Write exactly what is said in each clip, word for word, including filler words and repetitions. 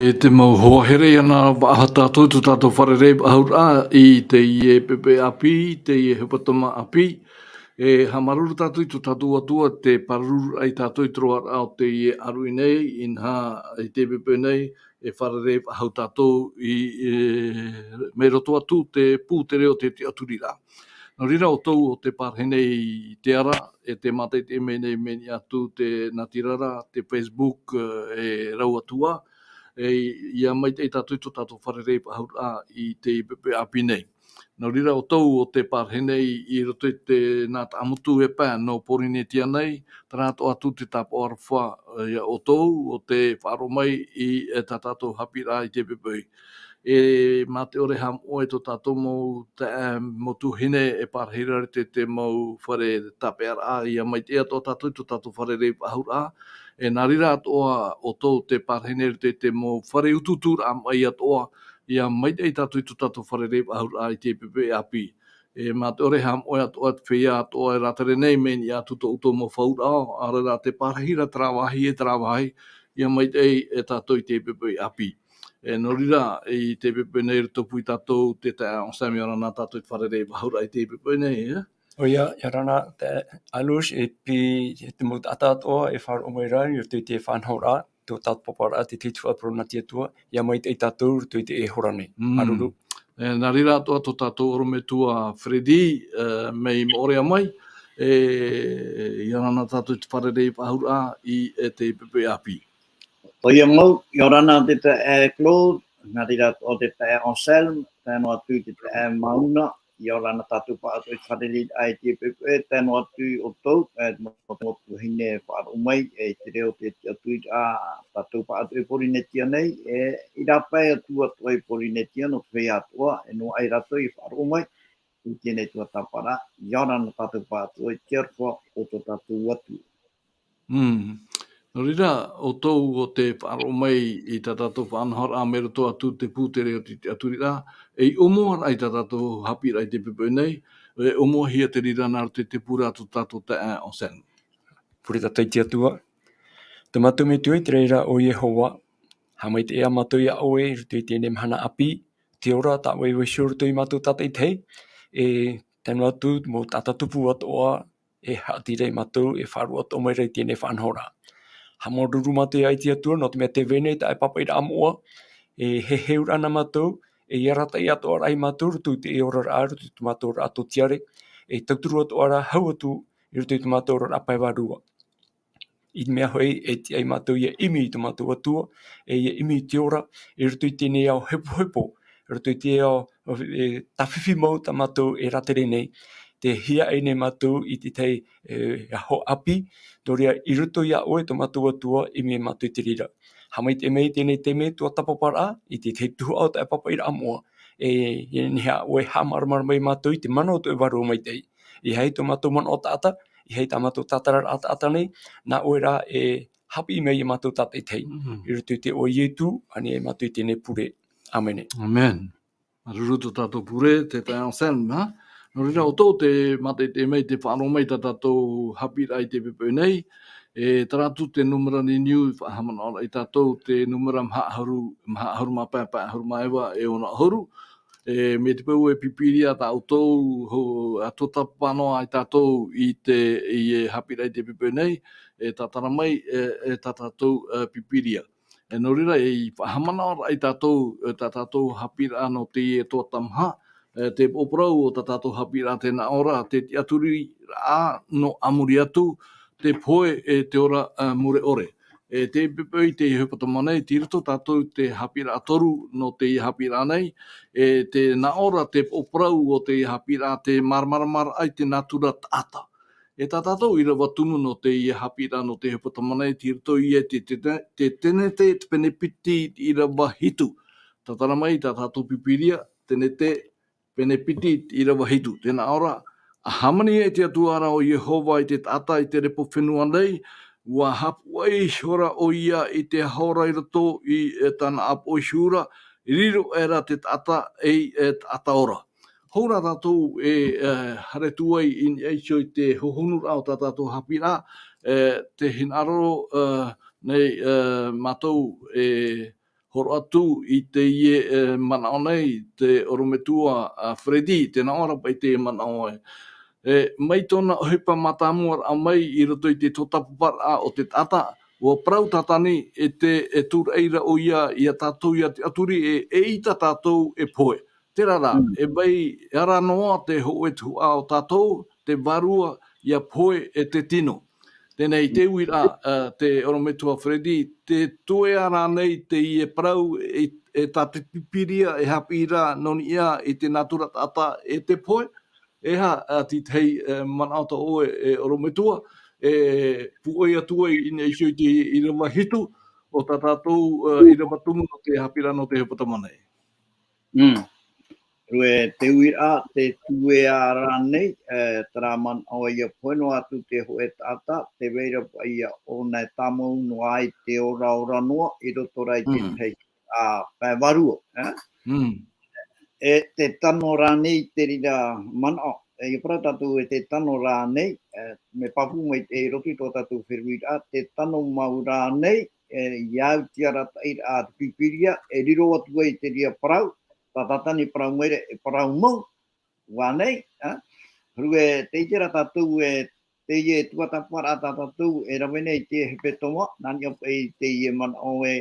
E te mau hoa here, ia nā vaʻa tātou i tō tātou fārerei faʻahou ra i teie pepe ʻāpī, teie hepetoma ʻāpī. E haʻamāuruuru tātou i tō tātou Atua te pāruru ai tātou i te roaraʻa o teie ʻāruʻi nei, inaha i te pepe nei, e fārerei faʻahou tātou i, e, mai roto atu te pū te reo te tiʻaturi ra. Nō reira ʻoutou o te pārahi nei i te ara, e te mātaʻitaʻi mai nei, mai niʻa atu te natirara, te Facebook, e, e rau atu ā, e, ia maitaʻi tātou i tō tātou fārerei faʻahou ra i te pepe ʻāpī nei. Nō reira ʻoutou o te pārahi nei i roto i te nā taʻamotu e pae nō Pōrīnetia nei, terā atoʻa atu te tāpaʻo aroha, e, ia ʻoutou o te faʻaroʻo mai i, e, tā tātou haʻapiʻiraʻa i te pepe. E, mā te ʻore haʻamoʻe tō tātou mau taeaʻe, e, mau tuahine e pārahi ra i te, te mau fare tāpeʻaraʻa, ia maitaʻi atoʻa tātou i tō tātou fārerei faʻahou ra. E, nā reira atoʻa ʻoutou te pārahi nei i te, te mau fare utuuturaʻa maʻi atoʻa, ia maitaʻi tātou i tō tātou fārerei faʻahou ra i te pepe ʻāpī. E, mā te ʻore haʻamoʻe atoʻa te feiā atoʻa e rātere nei, mai niʻa atu tō ʻoutou mau fauraʻa, ʻaore rā te pārahi ra terā vāhi e terā vāhi, ia maitaʻi e tātou i te pepe ʻāpī. E, nō reira, i te pepe nei i roto pū ia tātou te taeaʻe Anselme, ʻia ora na tātou i te fārerei faʻahou ra i te pepe nei, e? ʻOia, ʻia ora na te Alush, e pī, e te mau taʻata atoʻa e faʻaroʻo mai ra i roto i te faʻanahoraʻa, tō tātou pāpāraʻa, te Tahi Tuhaʻa Pōrīnetia Atua, ia maitaʻi tātou i roto i teie hora nei. Mm. Māuruuru. E, nā reira atoʻa tō tātou ʻorometua Freddy, e, mai Moʻorea mai, e, ʻia ora na tātou i te fārerei faʻahou ra i, e, te pepe ʻāpī. ʻOia mau, ʻia ora na te taeaʻe Claude, nā reira atoʻa te taeaʻe Anselme, tae noa atu i te taeaʻe Mauna, ʻia ora na tātou pāʻatoʻa i te fārereiraʻa i te pepe, tae noa atu ʻoutou, e, mau tuahine e faʻaroʻo mai, e, i te reo te tiʻaturi ra, tātou pāʻatoʻa i Pōrīnetia nei, e, i rāpae atu atoʻa i Pōrīnetia, nō te feiā atoʻa, e noaʻa rātou i faʻaroʻo mai i teie tuatāpaparaʻa, ʻia ora na tātou pāʻatoʻa i te aroha o tō tātou Atua. Mm. Nō reira, ʻoutou o te faʻaroʻo mai i tā tātou faʻanahoraʻa mai roto atu te pū te reo te tiʻaturiraʻa, e i ʻōmua ra i tā tātou haʻapiʻiraʻa i te pepe nei, e ʻōmuahia te reira nā roto i te pū ra tō tātou taeaʻe Anselme. Pure tātou i te Atua. Tō mātou Metua i te raʻi ra ʻo Iehova, haʻamaitaʻi ā mātou ia ʻoe i roto i teie mahana ʻāpī, te ora, tāʻoe e iho i roto ia mātou tātaʻitahi, e tae noa atu mau taʻata tupu atoʻa, e haʻati ra ia mātou, e faʻaroʻo atoʻa mai ra i teie faʻanahoraʻa. Haʻamāuruuru mātou ia ʻoe te Atua, nō te mea tē vai nei tā ʻoe pāpaʻiraʻa moʻa, e heheuraʻa nā mātou, e arataʻi atoʻa ra ia mātou i roto i te oraraʻa, i roto i tō mātou oraraʻa tōtiare, e tauturu atoʻa ra hau atu i roto i tō mātou oraraʻa pae vārua. I te mea hoʻi, e tiʻa ia mātou ia ʻimi i tō mātou Atua, e ia ʻimi i te ora, i roto i teie ao hepohepo, i roto i te ao, e, tāfifi mau tā mātou e rātere nei, tē hiaʻai nei mātou i te tahi, e, aho ʻāpī, nō reira i roto ia ʻoe tō mātou Atua, ʻimi ia mātou i te reira. Haʻamaitaʻi mai i teie taime tuatāpaparaʻa, i te tahi tuhaʻa o tā ʻoe pāpaʻiraʻa moʻa, e, e nehenehe ʻoe e haʻamāramarama ia mātou i te mana o tō ʻoe Vārua Maitaʻi. ʻEiaha tō mātou manaʻo taʻata, ʻeiaha tā mātou tātararaʻa taʻata nei, nā ʻoe rā e haʻapiʻi mai ia mātou tātaʻitahi. Mm. I roto i te iʻoa o Ietu, ānei mātou i teie pure. ʻĀmene. ʻĀmene. Māuruuru tō tātou pure, te taeaʻe Anselme, ha? Nō reira, ʻoutou te mātaʻitaʻi mai, te faʻaroʻo mai tā tātou haʻapiʻiraʻa i te pepe nei, e terā atu te nūmera ni niu, faʻahaʻamanaʻo ra ia tātou, te nūmera maha ʻahuru, maha ʻahuru mā pae, pae ʻahuru mā iva, e ono ʻahuru, e, mai te peu e pīpīria tā ʻoutou, ho-, ʻa tuatāpapa noa ia tātou i te, i, e, haʻapiʻiraʻa i te pepe nei, e, tātara mai, e, e, tā tātou, e, pīpīria. E, nō reira, e, i faʻahaʻamanaʻo ra ia tātou, e, tā tātou haʻapiʻiraʻa nō teie tuatāmaha, e, te poroparau o tā tātou haʻapiʻiraʻa tē nā ʻō ra, te tiʻaturiraʻa nō a muri atu, te pohe, e, te ora, e, mure ʻore. E, te pepe i teie hepetoma nei, tei roto tātou i te haʻapiʻiraʻa toru nō teie haʻapiʻiraʻa nei, e, tē nā ʻō ra te poroparau o teie haʻapiʻiraʻa, te māramarama i te nātura taʻata. E tā tātou ʻīrava tumu nō teie haʻapiʻiraʻa nō teie hepetoma nei, tei roto ia i te, te, te, te tenete, te pene piti, ʻīrava hitu. Tātara mai tā tātou pīpīria, tenete, pene piti, ʻīrava hitu. Tē nā ʻō ra, ʻa hāmani ai te Atua ra ʻo Iehova i te taʻata i te repo fenua nei, ʻua haʻapuaʻi ihora ʻoia i te aho ra i roto i, e, tāna ʻāpoʻo i hura, riro aʻera te taʻata ei, e, taʻata ora. Hou rā tātou e, e, haere atu ai i niʻa iho i te hohonuraʻa o tā tātou haʻapiʻiraʻa, e, tē hinaʻaro, e, nei, e, mātou e hōroʻa atu i teie, e, manaʻo nei, te ʻorometua, a, Freddy, tē nā ʻō ra paʻi i teie manaʻo ē. E, mai tōna ʻohipa mātāmua raʻa mai i roto i te tōtapaparaʻa o te taʻata, ʻua parau Tātani e te, e tūraʻi ra ʻoia ia tātou ia tiʻaturi e, eʻita tātou e pohe. Terā rā, Mm. e vai ara noa te hōʻē tuhaʻa o tātou, te vārua, ia pohe e te tino. Teie nei, te uiraʻa, ā, te ʻorometua Freddy, tē tuea rānei teie parau e, e tā te Pīpīria e haʻapiʻi ra nō niʻa i te nātura taʻata e te pohe? E aha, ā, te tahi, e, manaʻo tā ʻoe, e ʻorometua, e pūʻoi atu ai i niʻa iho i te ʻīrava hitu o tā tātou, ā, ʻīrava tumu nō te haʻapiʻiraʻa nō te hepetoma nei? Mm. Rue te uiraʻa, tē tuea rānei, e, terā manaʻo ia pohe noa atu te hōʻē taʻata, tē vai ra paʻi ia ʻōna e tāmau noa ai te oraora noa, i roto rā i te Mm. tahi, ā, pae vārua, e? Mm. E tē tano rānei te reira manaʻo, e, ia parau tātou e tē tano rānei, e, mea pāpū mai te, i roto i tō tātou feruriraʻa, tē tano mau rānei, e, ia au te arataʻiraʻa a te Pīpīria, e riro atu ai te reira parau, tā Tātani e parau mai ra, e parau mau, ʻua nei, ā? Rue, tē ʻite ra tātou e, teie tuatāpaparaʻa tā tātou e rave nei i te hepetoma, nā niʻa paʻi i teie manaʻo e,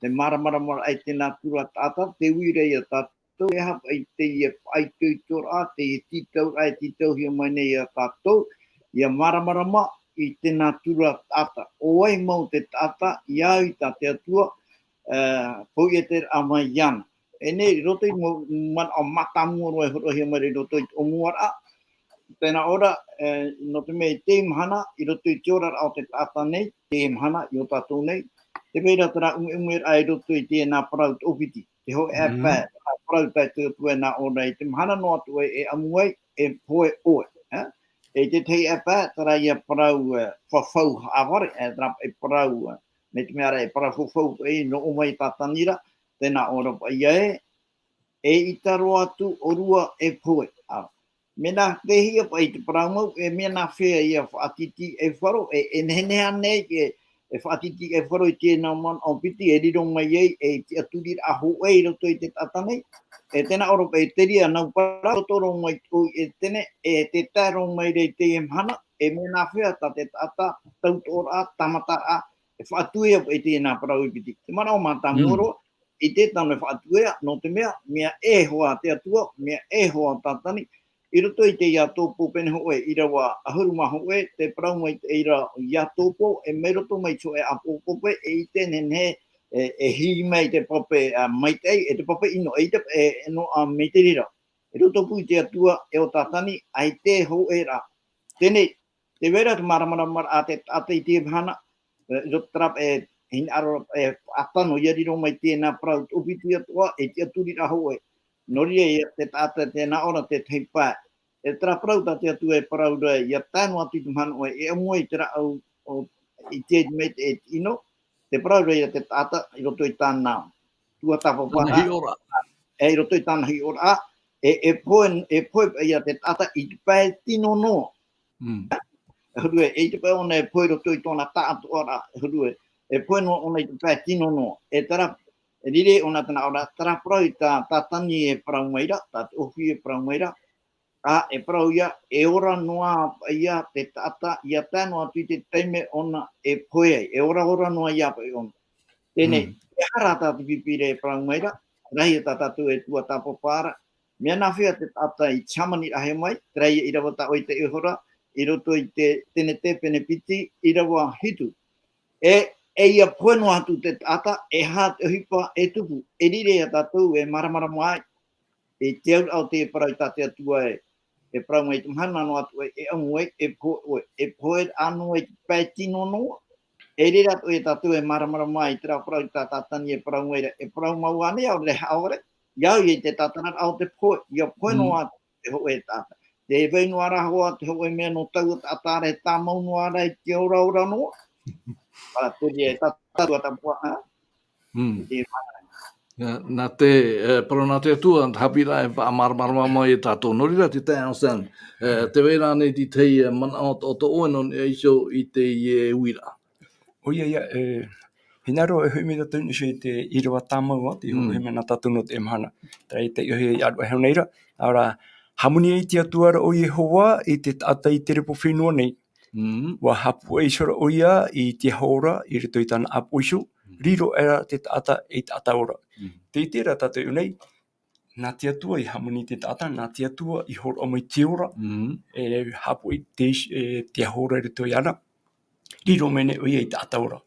te māramarama raʻa i te nātura taʻata, tē ui ra ia tātou, e aha paʻi teie faʻaitoitoraʻa, teie tītauraʻa e tītauhia mai nei ia tātou, ia māramarama i te nātura taʻata. ʻO vai mau te taʻata, ia au i tā te Atua, e, poiʻeteraʻa mai iāna. E nei, i roto i mau manaʻo mātāmua roa e hōroʻahia mai ra i roto i te ʻōmuaraʻa. Tē nā ʻō ra, e, nō te mea i teie mahana, i roto i te oraraʻa o te taʻata nei, teie mahana, i ō tātou nei, tē vai ra terā ʻumeʻumeraʻa i roto i teie nā parau toʻopiti. Te hōʻē Mm. pae, terā parau tā te Atua e nā ʻō ra i te mahana noa atu ai e ʻamu ai, e pohe ʻoe, e? E i te tahi pae, terā ia parau, e, fafau haʻavare, e, terā e parau, e, mai te mea ra e parau fafau paʻi, nō ʻō mai Tātani ra, tē nā ʻō ra paʻi ia ē, eʻita roa atu ʻōrua e pohe. Ā, mea nā, tē hia paʻi te parau mau, e mea nāfea ia faʻatitiʻaifaro, e, e nehenehe ānei, e, e faʻatitiʻaifaro i teie nā manaʻo piti, e riro mai ai, e tiʻaturiraʻa hōʻē i roto i te taʻata nei, e tē nā ʻō ra paʻi te reira nau parau, totoro mai ʻoe e tene, e tē tae roa mai ra i teie mahana, e mea nāfea tā te taʻata, tautoʻoraʻa, tāmataraʻa, e faʻatuea paʻi i teie nā parau e piti. Te manaʻo mātāmua Mm. roa, i te tano e faʻatuea, nō te mea, mea ʻē hoʻi te Atua, mea ʻē hoʻi Tātani, i roto i te Iatopo pene hōʻē, ʻīrava ʻahuru mā hōʻē, tē parau mai te reira Iatopo, e mai roto mai te hōʻē ʻāpoʻopoʻo, e ʻite nehenehe, e, e hī mai te pape, ā, maitaʻi, e te pape ʻino, e ʻite, e, e nō, ā, mai te reira. I roto pū i te Atua, e ʻo Tātani, ʻaita e hōʻē ra. Teie nei, tē vai ra te māramarama a te taʻata i teie mahana, e, i roto terā, e, hinaʻaro, e, faʻatano ia riro mai teie nā parau toʻopiti atoʻa, e tiʻaturiraʻa hōʻē. Nō reira ia te taʻata tē nā ʻō ra te tahi pae. E terā parau tā te Atua e parau ra, ia tae noa atu i te mahana ʻoe e ʻamu ai te rāʻau o, i te, mai te, e te ʻino, tē parau ra ia te taʻata i roto i tāna tuatāpaparaʻa. Tāna hiʻoraʻa. E, i roto i tāna hiʻoraʻa, e, e pohe, e pohe ia te taʻata i te pae tino noa. Mm. E huru ē, e ʻite paʻi ʻōna e pohe i roto i tōna taʻatoʻaraʻa, e huru ē, e pohe noa ʻōna i te pae tino noa. E terā, e riro ʻōna tē nā ʻō ra, terā parau i tā, Tātani e parau mai ra, tā te ʻōhie e parau mai ra, ā, e parau ia, e ora noa paʻi ia te taʻata, ia tae noa atu i te taime ʻōna e pohe ai, e ora, ora noa ia paʻi ʻōna. Teie nei, Mm. e aha rā tā te Pīpīria e parau mai ra, terā ia tā tātou e tuatāpapa ra, mea nāfea te taʻata i te hāmaniraʻa mai, terā ia ʻīrava tā ʻoe i taiʻo ra, i roto i te Tenete pene piti, ʻīrava hitu. E, e ia pohe noa atu te taʻata, e aha te ʻohipa e tupu, e riro ia tātou e māramarama ai, e te auraʻa o te parau tā te Atua e, e parau mai te mahana noa atu ai, e ʻamu ai, e pohe, e pohe ʻānoa i te pae tino noa. E riro atoʻa ia tātou e māramarama ai, terā parau tā Tātani e parau mai ra, e parau mau ānei, ʻaore rā e haʻavare, ia au i te tātararaʻa o te pohe, ia pohe Mm. noa atu te hōʻē taʻata. Tē vai noa ra hoʻi te hōʻē mea nō taua taʻata ra e tāmau noa ra i te oraora noa. Ā, te reira e tātou a tāpua, ā? Mm. Te mana. Ā, nā te, e, parau nā te Atua, haʻapiʻiraʻa e faʻamāramarama mai ia tātou. Nō reira te taeaʻe Sam, e, tē vai ra ānei te tahi, e, manaʻo tō, tō ʻoe nō niʻa iho i teie uiraʻa? ʻOia, ia, e, Hinaʻaro e hoʻi mai tātou i niʻa i te ʻīrava tāmau, te Mm. hoʻi mai nā tātou nō teie mahana. Terā i te ʻohi i ʻaruʻa iho nei ra. ʻĀreʻa, hāmani ai te Atua ra ʻo Iehova i te taʻata i te repo fenua nei. Mm. ʻUa haʻapuʻe iho ra ʻoia i te aho ora, i roto i tāna ʻāpoʻo iho, Mm. riro aʻera te taʻata ei taʻata ora. Mm. Tē ʻite ra tātou i ʻō nei, nā te Atua i hāmani te taʻata, nā te Atua i hōroʻa mai te ora, Mm. e haʻapuʻe te, e te aho ora i roto iāna, riro mai nei ʻoia ei taʻata ora.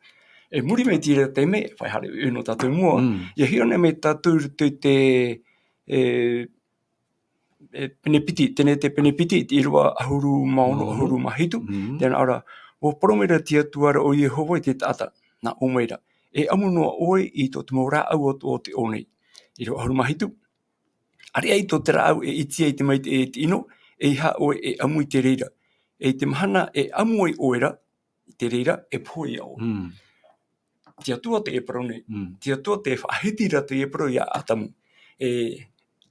E muri mai i terā taime, e fai haere ʻoia nō tātou i mua, Mm. ʻia hiʻo nei mai tātou i roto i te, e, e, pene piti, Tenete pene piti, i te ʻīrava ʻahuru mā ono, Mm. ʻahuru mā hitu, Mm. tē nā ʻō ra, ʻua parau mai ra te Atua ra ʻo Iehova i te taʻata, nā ʻō mai ra, e ʻamu noa ʻoe i tō te mau rāʻau atoʻa o te ʻō nei. ʻĪrava ʻahuru mā hitu, ʻāreʻa i tō te rāʻau e ʻitea i te maitaʻi e te ʻino, ʻeiaha ʻoe e ʻamu i te reira. E i te mahana e ʻamu ai ʻoe ra, i te reira, e pohe ʻoe. Mm. Te Atua tē parau nei. Mm. Te Atua tē faʻahiti ra teie parau ia Atamu. E,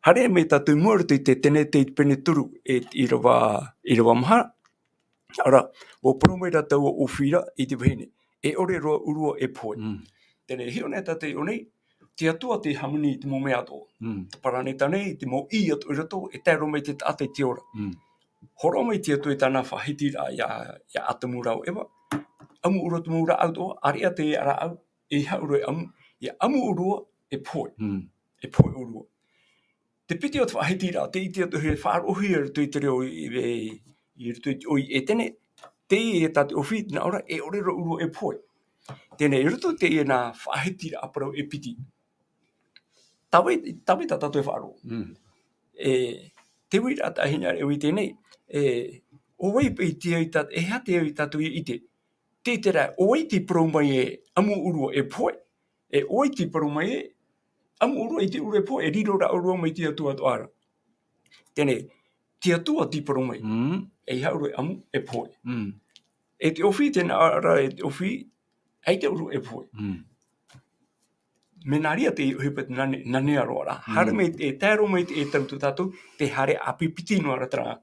haere mai tātou i mua i roto i te Tenete i te pene toru e te ʻīrava, ʻīrava maha. ʻĀreʻa, ʻua parau mai ra taua ʻōfī ra i te vahine, e ʻore roa ʻōrua e pohe. Mm. Teie nei, hiʻo nei tātou i ʻō nei, te Atua tē hāmani i te mau mea atoʻa. Mm. Te paraneta nei, te mau ʻī atoʻa i roto, e tae roa mai te taʻata i te ora. Mm. Hōroʻa mai te Atua i tāna faʻahitiraʻa ia, ia Atamu rāua ʻo Eva. ʻAmu ʻōrua te mau rāʻau atoʻa, ʻāreʻa teie rāʻau, ʻeiaha ʻōrua e ʻamu, ʻia ʻamu ʻōrua e pohe. Mm. E pohe ʻōrua. Te piti o te faʻahitiraʻa, tē ʻite atu ra e faʻaroʻohia i roto i te reo i, i, i roto i te ʻō i ʻētene, teie tā te ʻōfī, nā ʻō ra, e ʻore roa ʻōrua e pohe. Teie nei, i roto i teie nā faʻahitiraʻa parau e piti. Tāvai, tāvai tā tātou e faʻaroʻo. Mm. E, te uiraʻa tā hinaʻaro e ui teie nei, e, ʻo vai paʻi te au i tā, e aha te au i tātou i ʻite. Tē ʻite ra, ʻo vai tei parau mai e ʻamu ʻōrua e pohe, e ʻo vai tei parau mai e ʻamu ʻōrua i te ʻōrua e pohe, e riro ra ʻōrua mai te Atua atoʻa ra. Teie nei, te Atua tei parau mai, Mm. ʻeiaha ʻōrua e ʻamu e pohe. Mm. E te ʻōfī, tē nā ʻō ra e te ʻōfī, ʻaita ʻōrua e pohe. Mm. Mea nā reira te ʻohipa te nane, nanea roa ra. Mm. Haere mai, e tae roa mai te, e tauturu tātou, tē haere ʻāpipiti noa ra terā,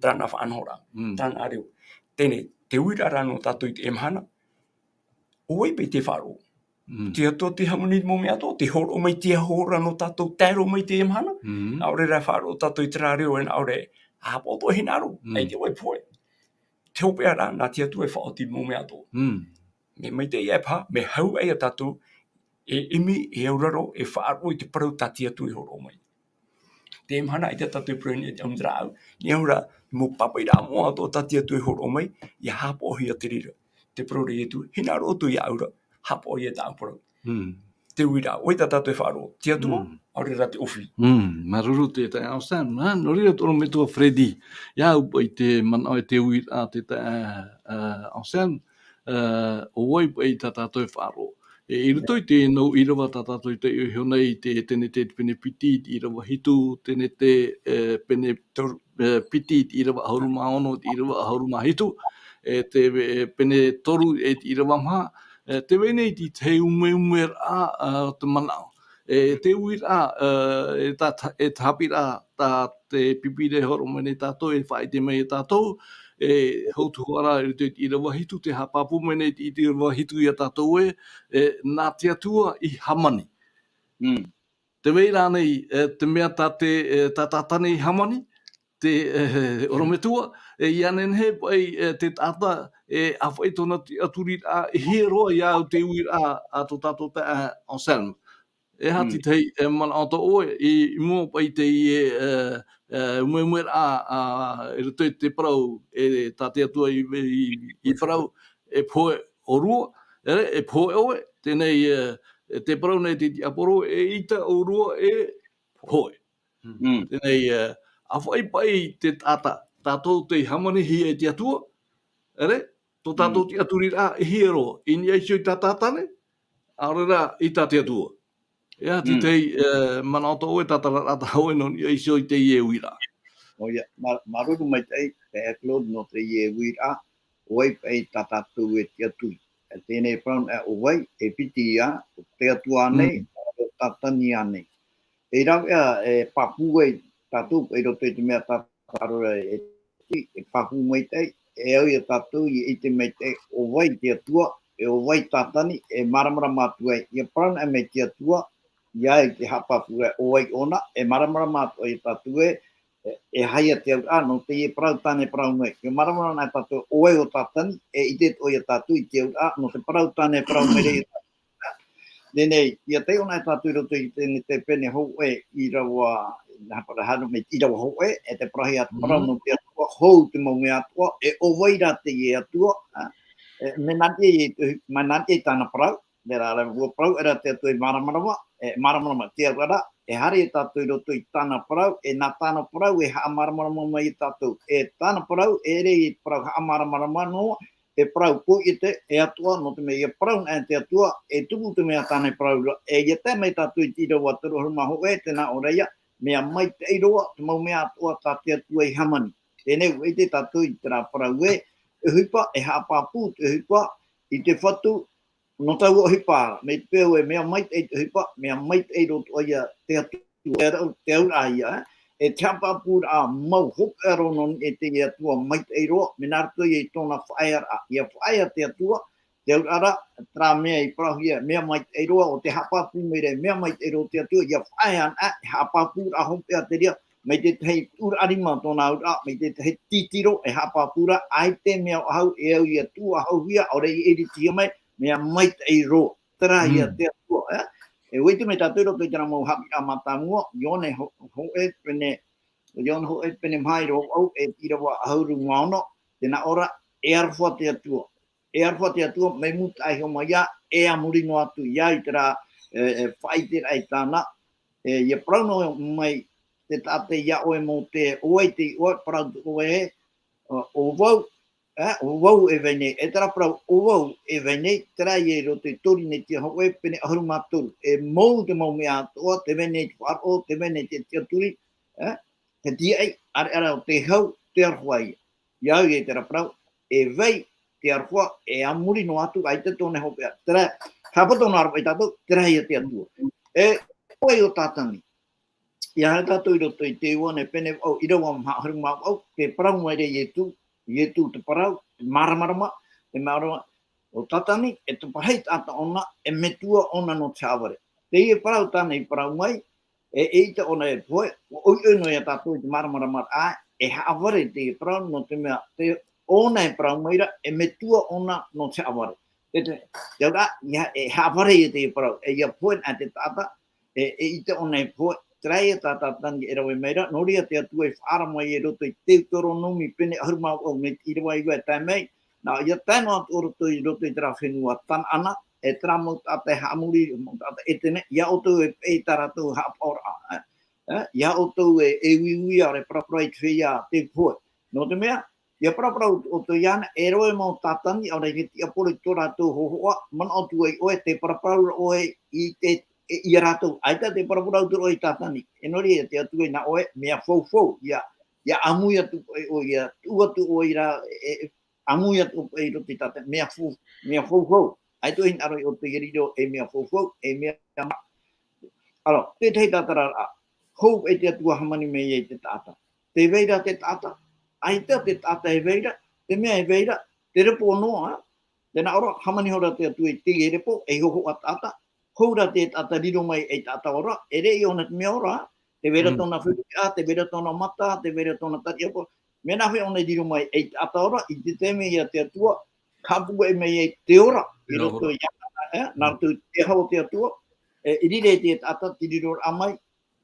terā nā faʻanahoraʻa, Mm. terā nā reo. Teie nei, te uiraʻa ra nō tātou i teie mahana, ʻo vai paʻi tē faʻaroʻo. Mm. Te Atua tē hāmani i te mau mea atoʻa, tē hōroʻa mai te aho ra nō tātou tae roa mai teie mahana, Mm. nā ʻō ra e faʻaroʻo tātou i terā reo e nā ʻō ra e haʻapaʻo atoʻa e hinaʻaro, Mm. ʻaita ʻoe e pohe. Te hopeʻa ra, nā te Atua e faʻaoti i te mau mea atoʻa. Mm. Mea maitaʻi e paha, mea hau aʻe ia tātou, e ʻimi, e auraro, e faʻaroʻo i te parau tā te Atua i hōroʻa mai. Teie mahana ʻaita tātou e parau i niʻa i te ʻamu i te rāʻau, nā ʻō ra, mau pāpaʻiraʻa moʻa atoʻa tā te Atua i hōroʻa mai, ʻia haʻapaʻohia te reira. Tē parau ra Ietu, hinaʻaro atu iāʻu ra, haʻapaʻo ia tāʻu parau. Mm. Te uiraʻa, ʻo vai tā tātou e faʻaroʻo, te Atua, Mm. ʻaore rā te ʻōfī. Mm, māuruuru te taeaʻe Anselme, nā, nō reira te ʻorometua Freddy, ʻia au paʻi te manaʻo e te uiraʻa te taeaʻe, ā, Anselme, ā, ʻo vai paʻi tā tātou e faʻaroʻo. E, i roto i te nau ʻīrava tā tātou i taiʻo iho nei, te Tenete te pene piti, te ʻīrava hitu, Tenete, e, pene toru, e, piti, te ʻīrava ʻahuru mā ono, te ʻīrava ʻahuru mā hitu, e, te, e, pene toru, e, te ʻīrava maha, e, tē vai nei te, te umeumeraʻa, ā, o te manaʻo. E, te uiraʻa, ā, e tā, e te haʻapiʻiraʻa, tā te pipi ra e hōroʻa mai nei tātou, e faʻaʻite mai ia tātou, e, hou atu hoʻi ra, i roto i te ʻīrava hitu, tē haʻapāpū mai nei te, te ʻīrava hitu ia tātou ē, e, nā te Atua i hāmani. Mm. Tē vai ra ānei, e, te mea tā te, e, tā Tātane i hāmani, te, e, ʻorometua, e, ʻia nehenehe paʻi, e, te taʻata, e, ʻāfaʻi tōna tiʻaturiraʻa, e hia roa ia au te uiraʻa a tō tātou taeaʻe Anselme. E aha Mm. te tahi, e, manaʻo atoʻa ʻoe, i, i mua paʻi i teie, e, e, umeumeraʻa, ā, i roto i te parau, e, tā te Atua i, i, i parau, e pohe ʻōrua, e, e pohe ʻoe, teie nei, e, e tē parau nei te tiaporo, eʻita ʻōrua e pohe. Mm. Teie nei, e, ʻāfaʻi paʻi te taʻata, tātou tei hāmanihia e te Atua, ʻere, tō tātou Mm. tiʻaturiraʻa, e hia roa, i niʻa iho i tā Tātane, ʻaore rā i tā te Atua. E aha te Mm. tahi, e, manaʻo atoʻa ʻoe, tātararaʻa atoʻa ʻoe nō niʻa iho i teie uiraʻa. ʻOia, mā-, māuruuru maitaʻi, taeaʻe Claude, nō teie uiraʻa, ʻo vai paʻi tā tātou e tiʻaturi. E teie nei parau, e, ʻo vai, e piti ia, ʻo te Atua ānei, Mm. ʻo Tātane ānei. E rave ā, e pāpū ai tātou, i roto i te mea tā, tā rātou e, e pāpū maitaʻi, e au ia tātou i ʻite maitaʻi, ʻo vai te Atua, e ʻo vai Tātani, e māramarama atu ai, ʻia parau anaʻe mai te Atua, ʻia ʻite haʻapāpū ē ʻo vai ʻōna, e māramarama atu ai tātou ē, e, e aha ia te auraʻa, nō teie parau tāna e parau mai. ʻIa māramarama anaʻe tātou ē ʻo vai ʻo Tātani, e ʻite atoʻa ia tātou i te auraʻa, nō te parau tāna e parau mai ra ia tātou. Teie nei, ʻia taiʻo anaʻe tātou i roto i teie nei pene hōʻē, ʻīrava, nā hapa rā haru mai ʻīrava hōʻē, e te parauhia te parau nō te Atua, hou te mau mea atoʻa, e ʻo vai rā teie Atua, ā, e, mea nā niʻa i te, mea nā niʻa i tāna parau, terā rā, ʻua parau aʻera te Atua e māramarama, e, māramarama, te auraʻa, e haere ia tātou i roto i tāna parau, e nā tāna parau, e haʻamāramarama mai ia tātou, e tāna parau, e ʻere i te parau haʻamāramarama noa, e parau poiete, e atoʻa, nō te mea ʻia parau anaʻe te Atua, e tupu te mea tāna e parau ra, e ʻia tae mai tātou i te ʻīrava toru ʻahuru mā hōʻē, tē nā ʻō ra ia, mea maitaʻi roa, te mau mea atoʻa tā te Atua i hāmani. Teie nei, ʻua ʻite tātou i terā parau ē, ʻohipa, e haʻapāpū te ʻohipa, i te Fatu, nō taua ʻohipa ra, mai te peu ē mea maitaʻi te ʻohipa, mea maitaʻi roa atoʻa ia te Atua, te auraʻa, te auraʻa ia, ē. E te haʻapāpūraʻa mau hopeʻa roa nō niʻa i te Atua maitaʻi roa, mea nā roto ia i tōna faʻaearaʻa, ʻia faʻaea te Atua, te auraʻa ra, terā mea i parauhia, mea maitaʻi roa, ʻo tē haʻapāpū mai ra, mea maitaʻi roa te Atua, ʻia faʻaea anaʻe, e haʻapāpūraʻa hopeʻa te reira, mai te tahi tuʻuraʻa rima tōna auraʻa, mai te tahi titiro, e haʻapāpū ra, ʻaita e mea ʻo ʻahau, e au ʻia tuʻu ʻahauhia, ʻaore i ʻiritihia mai, mea maitaʻi roa. Terā ia te Atua, ē? E ʻua ʻite mai tātou i roto i terā mau haʻapiʻiraʻa mātāmua, Ioane ho-, hōʻē pene, Ioane hōʻē pene maha ʻīrava vaʻu, e ʻīrava ʻahuru mā ono, tē nā ʻō ra, e aroha te Atua. E aroha te Atua, mai mua taʻa iho mai ā, e a muri noa atu, ʻia ʻite ra, e, e, faʻaʻiteraʻa i tāna, e, ʻia parau noa mai te taʻata ia ʻoe Mōtē, ʻo vai te iʻoa, parau atu ʻoe, ʻo, ʻo vau, ē, ʻo vau e vai nei, e terā parau, ʻo vau e vai nei, terā ia i roto i Korinetia hōʻē pene ʻahuru mā toru, e mou te mau mea atoʻa, tē vai nei te faʻaroʻo, tē vai nei te tiʻaturi, ē, te tīaʻi, ʻareʻa rā ʻo te hau, te aroha ia. ʻIa au ia i terā parau, e vai te aroha, e a muri noa atu, ʻaita tōna hopeʻa, terā, haʻapaʻo noa ra paʻi tātou, terā ia te Atua. E, ʻo vai ʻo Tātani. ʻIa haere tātou i roto i te Ioane pene vaʻu, ʻīrava maha ʻahuru mā vaʻu, tē parau mai ra Ietu, Ietu te parau, te māramarama, te māramarama, ʻo Tātani, e te parau taʻata ʻōna, e metua ʻōna nō te haʻavare. Teie parau tāna i parau mai, e, eʻita ʻōna e pohe, ʻua ʻoiʻoi noa ia tātou i te māramarama, ā, e haʻavare teie parau, nō te mea, te, ʻōna e parau mai ra, e metua ʻōna nō te haʻavare. Te, te, te auraʻa, ʻia, e haʻavare ia teie parau, e ʻia pohe anaʻe te taʻata, e, eʻita ʻōna e pohe, terā ia tā Tātani e rave mai ra, nō reira te Atua i faʻaara mai i roto i te Teuteronome pene ʻahuru mā vaʻu mai te ʻīrava iva e tae mai, nā, ʻia tae noa atu ʻo roto i roto i terā fenua Tanaana, e terā mau taʻata e haʻamori, mau taʻata ʻētene, ʻia ʻoutou e paʻi i tā rātou haʻapaʻoraʻa, ē? Ē, ʻia ʻoutou e, e uiui ʻaore parapara i te feiā tei pohe. Nō te mea, ʻia paraparau ʻoutou iāna, e rave mau Tātani, ʻaore i te tiaporo i tō rātou hōhoʻa, manaʻo atu ai ʻoe, tē paraparau ra ʻoe i te, e, ia rātou. ʻAita tē paraparau atu ra ʻoe i Tātani. E nō reira te Atua i nā ʻoe, mea faufaʻa, ʻia, ʻia ʻāmui atu ʻoe, ʻoe, ʻia tuʻu atu ʻoe i rā, e, e, ʻāmui atu ʻoe i roto i Tātani, mea fau-, mea faufaʻa. ʻAita e hinaʻaro ʻoutou ʻia riro ei mea faufaʻa, ei mea maʻa. Alors, te tahi tātararaʻa, hou e te Atua hāmani mai ai te taʻata. Tē vai ra te taʻata, ʻaita te taʻata e vai ra, te mea e vai ra, te repo noa, tē nā ʻō ra, hāmani ihora te Atua i teie repo, ei hōhoʻa taʻata, hou rā te taʻata riro mai ei taʻata ora, e ʻere ʻōna te mea ora, tē vai ra tōna feruriraʻa, tē vai ra tōna mata, tē vai ra tōna tariʻa, mea nāhea ʻōna i riro mai ei taʻata ora, i te taime ia te Atua, haʻapuʻe mai ai te ora, i roto iāna, ē, nā roto i te aho o te Atua, e, i reira te taʻata, te riroraʻa mai,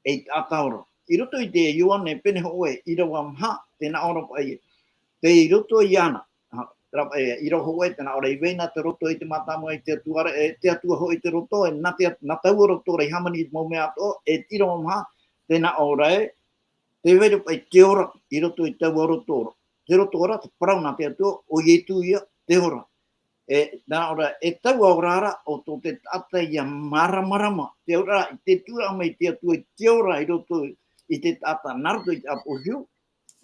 ei taʻata ora. I roto i te Ioane pene hōʻē, ʻīrava maha, tē nā ʻō ra paʻi, tei roto iāna, ha, terā paʻi, ʻīrava hōʻē, tē nā ʻō ra i vai na te roto i te mātāmua i te Atua ra, e te Atua hoʻi te roto, e nā te, nā taua roto ra i hāmani i te mau mea atoʻa, e te ʻīrava maha, tē nā ʻō ra ē, tē vai ra paʻi te ora, i roto i taua roto ra. Te roto ra, te parau nā te Atua, ʻo Ietu ia, te ora. E, nā ʻō ra, e taua ora ra, ʻo tō te taʻata ʻia māramarama, te ora, i te tuʻuraʻa mai te Atua i te ora i roto i te taʻata, nā roto i te ʻāpoʻo hiu,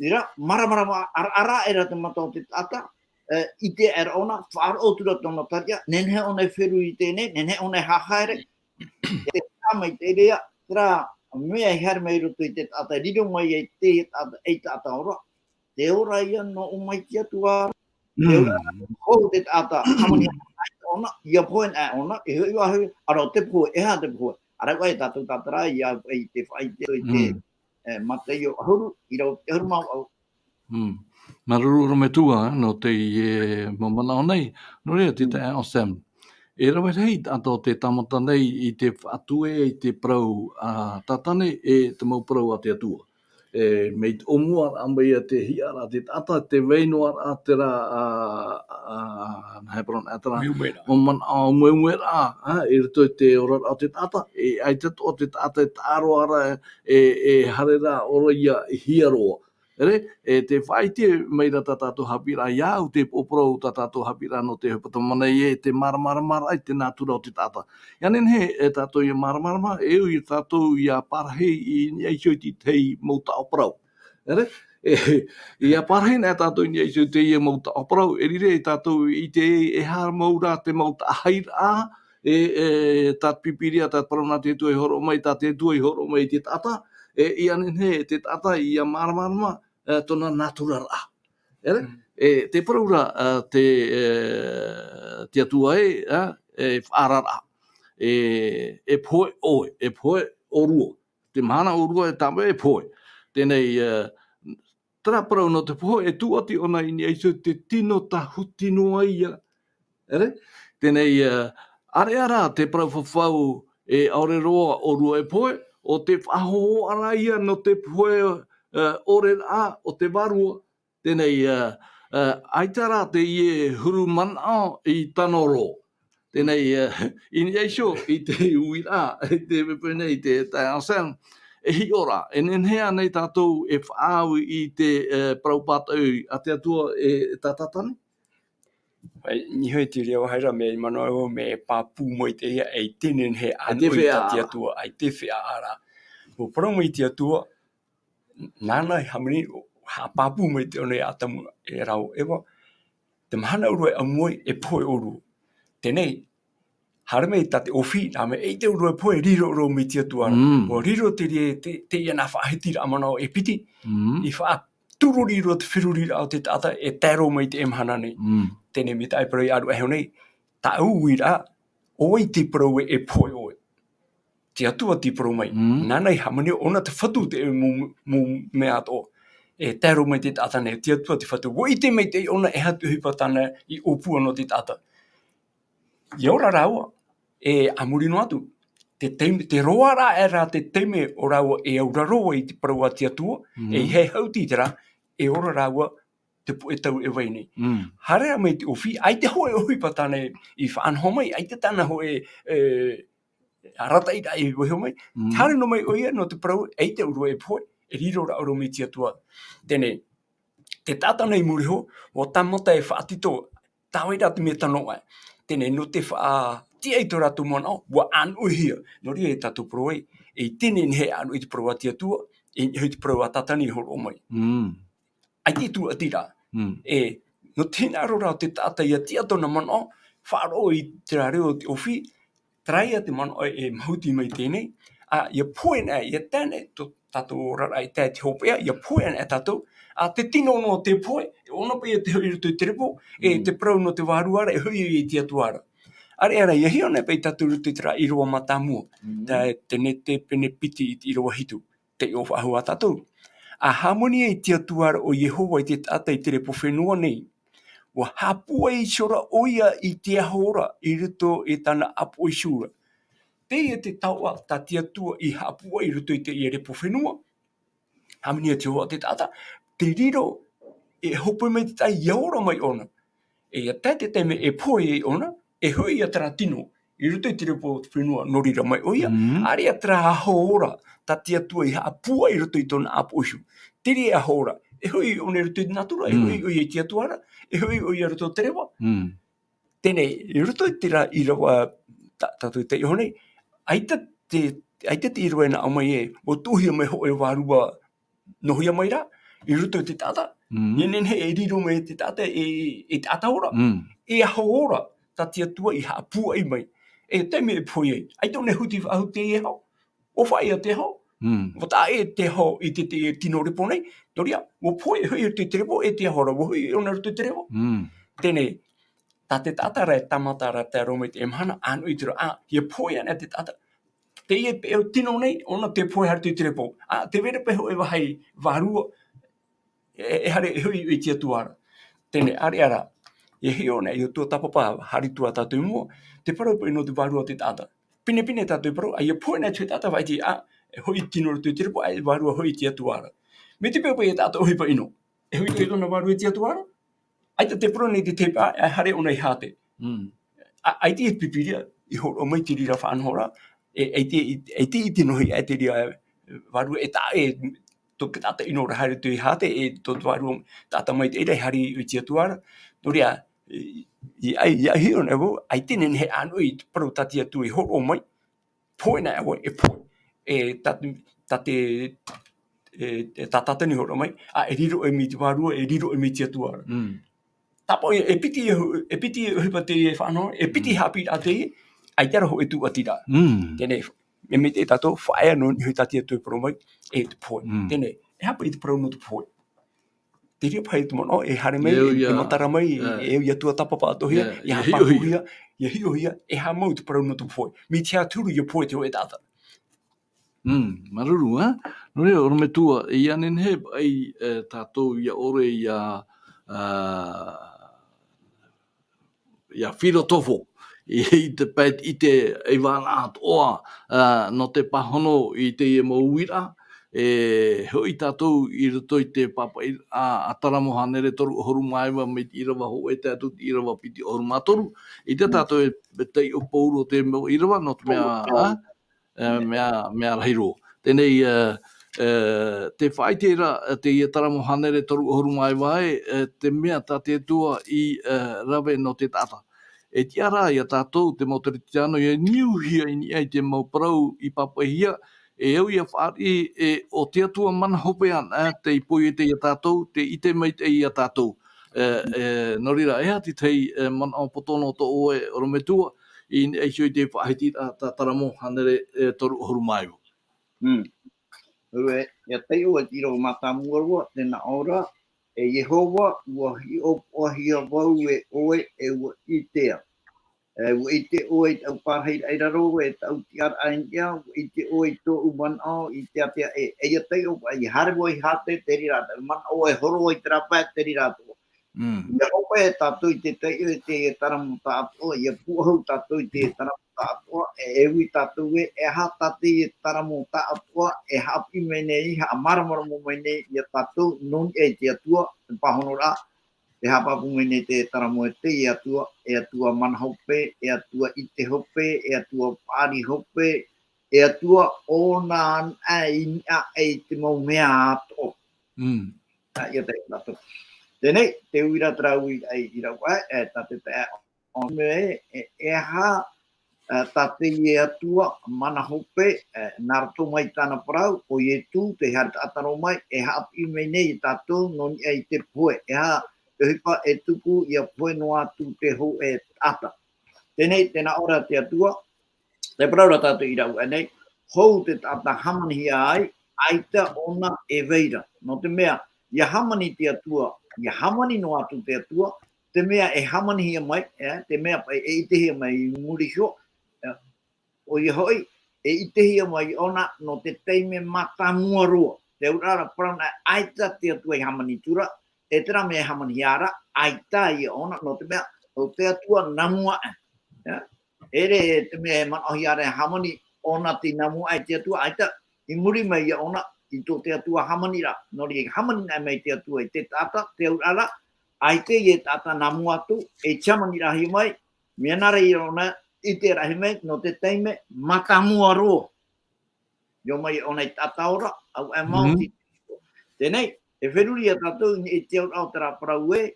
terā, māramarama, ʻaraʻara aʻera te mata o te taʻata, e, ʻite aʻera ʻōna, faʻaroʻo atu ra tōna tariʻa, nehenehe ʻōna e feruri i teie nei, nehenehe ʻōna e haere, e te taʻa mai te reira, terā mea i haere mai i roto i te taʻata, riro mai ai te taʻata, ei taʻata ora, te ora ia nō ʻō mai te Atua ra. Mm. E ora, hou te taʻata, hāmani ana ʻōna, ʻia pohe ana ʻōna, e hoʻi vāhi, ʻaore rā te pohe, e aha te pohe. ʻAreʻa e tātou tātara, ʻia, i te faʻaite, i te, Mm. e, Mataio ʻahuru, ʻīrava ʻahuru mā vaʻu. Mm. Māuruuru ʻorometua, nō teie mau manaʻo nei, nō reira te Mm. taeaʻe Sam. E rave rahi taʻata o te tāmata nei i te faʻatue i te parau a Tātane e te mau parau a te Atua. E, mai te ʻōmuaraʻa mai ia te hiʻaraʻa te taʻata, te vai noa ra terā, a, a, a, nā he parau nā terā, Ueue ra. Mau manaʻo ueue ra, a, i roto i te oraraʻa o te taʻata, e, ʻaita atoʻa te taʻata e taʻa roa ra, e, e haere ra ʻo ia i hia roa. Ere, e te faʻaite mai ra tā tātou haʻapiʻiraʻa, ʻia au te pōporo tā tātou haʻapiʻiraʻa nō te ʻohipa tamāhine e te māramarama i te nātura o te taʻata. ʻIa nehenehe e tātou ʻia māramarama, e au ia tātou ʻia parahi i niʻa iho i te tahi mau taʻo parau. Ere, e, ʻia parahi na tātou i niʻa iho i teie mau taʻo parau, e riro e tātou i te, e haere mau ra te mau taʻahiraʻa, e, e, tā te Pīpīria, tā te parau nā te Atua i hōroʻa mai, tā te Atua i hōroʻa mai i te taʻata, e, ʻia nehenehe te taʻata ʻia māramarama, e, tōna nāturaraʻa. Ere? Mm. E, te parau ra, e, te, e, te Atua e, e, e faʻaararaʻa. E, e pohe ʻoe, e pohe ʻōrua. Te mahana ʻōrua e tāmau e pohe. Teie nei, e, terā parau nō te pohe, e tūʻati ʻōna i niʻa iho i te tino tāhuti noa ia. Ere? Teie nei, e, ʻareʻa rā te parau fafau e ʻaore roa ʻōrua e pohe, ʻo te faʻahōhoʻa ra ia nō te pohe, e, ʻore ra o te vārua. Teie nei, e, e, ʻaita rā teie huru manaʻo i tano roa. Teie nei, e, i niʻa iho i te uiraʻa, i te pepe nei, te taeaʻe Sam, e hiʻo ra, e nehenehe ānei tātou e faʻaau i te, e, parau pātoʻi a te Atua e, e tā Tātane? ʻAi, niʻa i te reira vāhi ra, mea i manaʻo au, mea e pāpū mai teie, e te nehenehe e te ʻānoʻi tā te feʻaʻa. Atua, e te feʻaʻa ra. ʻUa parau mai te Atua, nāna i hāmani, haʻapāpū mai te ʻōna e Atamu, e rā ʻo Eva, te mahana ʻōrua e ʻamu ai, e pohe ʻōrua. Teie nei, haere mai tā te ʻōfī, nā mea ʻeita ʻōrua e pohe, riro roa mai te Atua ra. Mm. ʻUa riro te reira, te, teie nā faʻahitiraʻa manaʻo e piti, Mm. i faʻatururi roa te feruriraʻa o te taʻata, e tae roa mai i teie mahana nei. Mm. Teie nei, mai te ʻāparau i ʻāruʻa iho nei, tāʻu uiraʻa, ʻo vai te parau e, e pohe ʻoe. Te Atua tei parau mai. Mm. Nāna i hāmani, ʻōna te Fatu te mau, mau mea atoʻa. E tae roa mai te taʻata nei, te Atua te Fatu. ʻUa ʻite maitaʻi ʻōna e aha te ʻohipa tāna i ʻōpua nō te taʻata. ʻIa ora rāua, e a muri noa atu. Te taime, te roaraʻa ra te taime ʻo rāua e auraro ai i te parau a te Atua, Mm. e ʻeiaha e haʻuti i terā, e ora rāua te puʻe tau e vai nei. Mm. Haere mai te ʻōfī, ʻaita hōʻē ʻohipa tāna i faʻanaho mai, ʻaita tāna hōʻē, e, arataʻiraʻa i vaiiho mai. Mm. Haere noa mai ʻoia nō te parau, ʻeita ʻōrua e pohe, e riro ra roa mai te Atua. Teie nei, te taʻata nei i muri iho, ʻua tāmata e faʻatito, tā vai ra te mea tano aʻe. Teie nei, nō te faʻatiʻa i tō rātou manaʻo, ʻua ʻānoʻihia. Nō reira e tātou parau ai, e teie nei e ʻānoʻi te parau a te Atua, e, e te parau a Tātane i hōroʻa mai. Mm. ʻAita e tūʻati ra. Mm. E, nō te hinaʻaro ra o te taʻata ʻia tiʻa tōna manaʻo, faʻaroʻo i terā reo o te ʻōfī, terā ia te manaʻo e mahuti mai teie nei, ā, ʻia pohe na, ʻia tae na, tō tātou oraraʻa e tae i te hopeʻa, ʻia pohe na tātou, ā, te tino noa o te pohe, e ʻōna paʻi ia te hoʻi i roto i te repo, e Mm. te parau nō te vārua ra, e hoʻi i te Atua ra. ʻAreʻa rā, ʻia hiʻo na paʻi tātou i roto i terā ʻīrava mātāmua, Mm. tā te Nete pene piti i te ʻīrava hitu. Tei ʻō faʻahou ā tātou. ʻA hāmani ai te Atua ra ʻo Iehova i te taʻata i te repo fenua nei. ʻUa haʻapūai ihora ʻoia i te aho ra i roto i tāna ʻāpoʻo iho ra. Teie te taoʻa tā te Atua i haʻapūai i roto i teie repo fenua. Hāmani ai te Iehova te taʻata, te riro, e hope mai te taʻata ʻia ora mai ʻōna. E ʻia tae te taime e pohe ai ʻōna, e hoʻi ia terā tino, i roto i te repo fenua nō reira mai ʻoia, Mm. ʻareʻa terā aho ora, tā te Atua i haʻapūai i roto i tōna ʻāpoʻo iho. Te reira aho ora, e hoʻi ʻōna i roto i te nātura, e Mm. hoʻi ʻoia i te Atua ra, e hoʻi ʻoia i roto i te reva. Mm. Teie nei, i roto i terā ʻīrava, tā, tātou i taiʻo nei, ʻaita te, ʻaita te ʻīrava e nā ʻō mai ē, ʻua tuʻuhia mai hōʻē vārua nohia mai ra, i roto i te taʻata. Mm. ʻIa nehenehe e riro mai te taʻata, e, e taʻata ora. Mm. E aho ora, tā te Atua i haʻapūai mai. E taime e pohe ai. ʻAita ʻōna e huti faʻahou i te aho. ʻOfaʻi ia te aho. Mm. ʻUa taʻa ʻē te aho i te, te tino repo nei. Nō reira, ʻua pohe, e hoʻi i te repo, e te aho ra, ʻua hoʻi ʻōna i roto i te reva. Mm. Teie, tā te taʻata ra e tāmata ra te aro mai te mahana, ʻānoʻi te roa, ʻa, ʻia pohe ana te taʻata. Teie peʻe tino nei, ʻōna tē pohe haere atu i te repo. ʻA, tē vai ra paʻi hōʻē vāhi vārua, e, e haere, e hoʻi i te Atua ra. Teie, ʻāreʻa rā. E hiʻo nei, ʻia tuatāpapa, haere atu ā tātou i mua, te parau paʻi nō te vārua o te taʻata. Pinepine tātou e parau, ʻa, ʻia pohe ana te taʻata, faʻaʻite, ʻa, e hoʻi tino roto i te repo, ʻa, e vārua hoʻi i te Atua ra. Mai te peu paʻi e taʻata ʻohipa ʻino. E hoʻi, hoʻi tōna vārua i te Atua ra. ʻAita te parau nei te teipa, e haere ʻōna i Hāte. Mm. ʻA, ʻaita e pipiria, i hōroʻa mai te reira faʻanahoraʻa, e, ʻaita, ʻaita i te noho i te reira, e, vārua e taʻa, e, tō te taʻata ʻino ra haere atu i Hāte, e, tō te vārua taʻata maitaʻi ra e haere i te Atua ra. Nō reira, i, i, i, i hiʻo nei vau, ʻaita e nehenehe e ʻānoʻi i te parau tā te Atua i hōroʻa mai, pohe ana ʻoe, e pohe. E tā, tā te, e, e tā Tātani i hōroʻa mai, ʻa, e riro ʻoe mai te vārua, e riro ʻoe mai te Atua ra. Mm. Tāpaʻo, e, e piti, e, e piti ʻohipa teie faʻanaho, e piti Mm. haʻapiʻiraʻa teie, ʻaita rā hōʻē tūʻatiraʻa. Mm. Teie, e maitaʻi tātou, faʻaea noa i niʻa i tā te Atua e parau mai, e te pohe. Mm. Teie, e aha paʻi te parau nō te pohe? Te reira paʻi te manaʻo, e haere mai, E au e, ʻia, e matara mai, e, e au ʻia tuatāpapa atoʻa hia, ʻia, ʻia ʻia hiʻohia. Haʻapāpūhia, ʻia hiʻohia, e aha mau te parau nō te pohe. Mai te aha te huru ʻia pohe te hōʻē taʻata. Mm, māuruuru, ā? Nō reira, ʻorometua, ʻia nehenehe paʻi, e, tātou ʻia ʻore ʻia, ā, ʻia filotofo i, i te pae, i te, i vānaʻa atoʻa, ā, nō te pāhono i teie mau uiraʻa, e hoʻi tātou i roto i te pāpaʻiraʻa a Taramo hānere toru ʻahuru mā iva mai te ʻīrava hōʻē tae atu i te ʻīrava piti ʻahuru mā toru, ʻaita Mm. tātou e, e taiʻo pauroa te mau ʻīrava, nō te mea, Pauroa. ā, e, mea, mea rahi roa. Teie, e, e, tē faʻaʻite ra, e, teie Taramo hānere toru ʻahuru mā iva ē, e, te mea tā te Atua i, e, rave nō te taʻata. E tiʻa ra ia tātou, te mau Kerisetiano, ʻia niuhia i niʻa i te mau parau i pāpaʻihia, e au ʻia fāriʻi, e, ʻo te Atua mana hope anaʻe, e, tei poiete ia tātou, tei ʻite maitaʻi ia tātou. E, e, nō reira, e aha te tahi, e, manaʻo poto nō tō ʻoe ʻorometua, i niʻa iho i te faʻahitiraʻa tā Taramo hānere, e, toru ʻahuru mā iva. Mm. Uru e, ʻia taiʻo e te ʻīrava mātāmua roa, tē nā ʻō ra, e Iehova, ʻua hiʻopoʻahia vau e ʻoe, e ʻua ʻitea. E, ʻua ʻite ʻoe i taʻu pārahiraʻa i raro, e taʻu tiʻaraʻa i niʻa, ʻua ʻite ʻoe i tōʻu manaʻo, i te ātea ē. E ʻia taiʻo, ʻia haere vau i Hāte, te reira, manaʻo e horo i terā pae, te reira atoʻa. Mm. ʻIa hope tātou i te taiʻo i te Taramo Tāʻatoʻa, ʻia pūʻohu tātou i te Taramo Tāʻatoʻa, e, e ui tātou ē, e aha tā te Taramo Tāʻatoʻa, e haʻapiʻi mai nei, haʻamāramarama mai nei, ia tātou, nō niʻa i te Atua, te pāhonoraʻa, te haʻapāpū mai nei te Taramo ē, te Atua, e Atua mana hope, e Atua ʻite hope, e Atua paʻari hope, e Atua ʻōna anaʻe i niʻa i te mau mea atoʻa. Mm. Ā, ʻia taiʻo tātou. Teie, te uira terā uira i, i rave, e, tā te taeaʻe ʻo Mē, e, e aha, ā, tā teie Atua mana hope, e, nā roto mai tāna parau, ʻo Ietu, tē haere taʻata roa mai, e haʻapiʻi mai nei ia tātou, nō niʻa i te pohe. E aha te ʻohipa e tupu ʻia pohe noa atu te hōʻē taʻata. Teie, tē nā ʻō ra te Atua, tē parau ra tātou i rāua nei, hou te taʻata hāmanihia ai, ʻaita ʻōna e vai ra. Nō te mea, ʻia hāmani te Atua, ʻia hāmani noa atu te Atua, te mea e hāmanihia mai, e, te mea paʻi e ʻitehia mai i muri iho, e, ʻoia hoʻi, e ʻitehia mai ʻōna nō te taime mātāmua roa. Te auraʻa ra parau na, ʻaita te Atua i hāmani atu ra, e terā mea e hāmanihia ra, ʻaita ia ʻōna, nō te mea, ʻo te Atua nā mua aʻe. E? ʻEʻere te mea e manaʻohia ra e hāmani ʻōna tei nā mua aʻe te Atua, ʻaita, i muri mai ia ʻōna, i tō te Atua hāmani ra. Nō reira, hāmani anaʻe mai te Atua i te taʻata, te auraʻa ra, ʻaita e taʻata nā mua atu, e hāmani rahi mai, mea nā reira ʻōna, ʻiteraʻa mai, nō te taime mātāmua roa. ʻIa ō mai ʻōna i taʻata ora, auaʻe mau Mhm. te. Teie, e feruri ia tātou i te auraʻa o terā parau ē,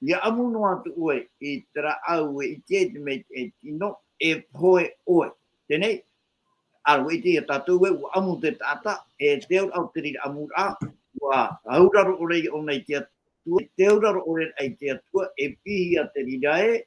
ʻia ʻamu noa atu ʻoe i terā ʻau e ʻite ai te mea e tino, e pohe ʻoe. Teie, ʻa, ʻua ʻite ia tātou ē, ʻua ʻamu te taʻata, e te auraʻa o te reira ʻamuraʻa, ʻua auraro ʻore ia ʻōna i te Atua, e te auraro ʻore i te Atua, e piʻihia te reira ē,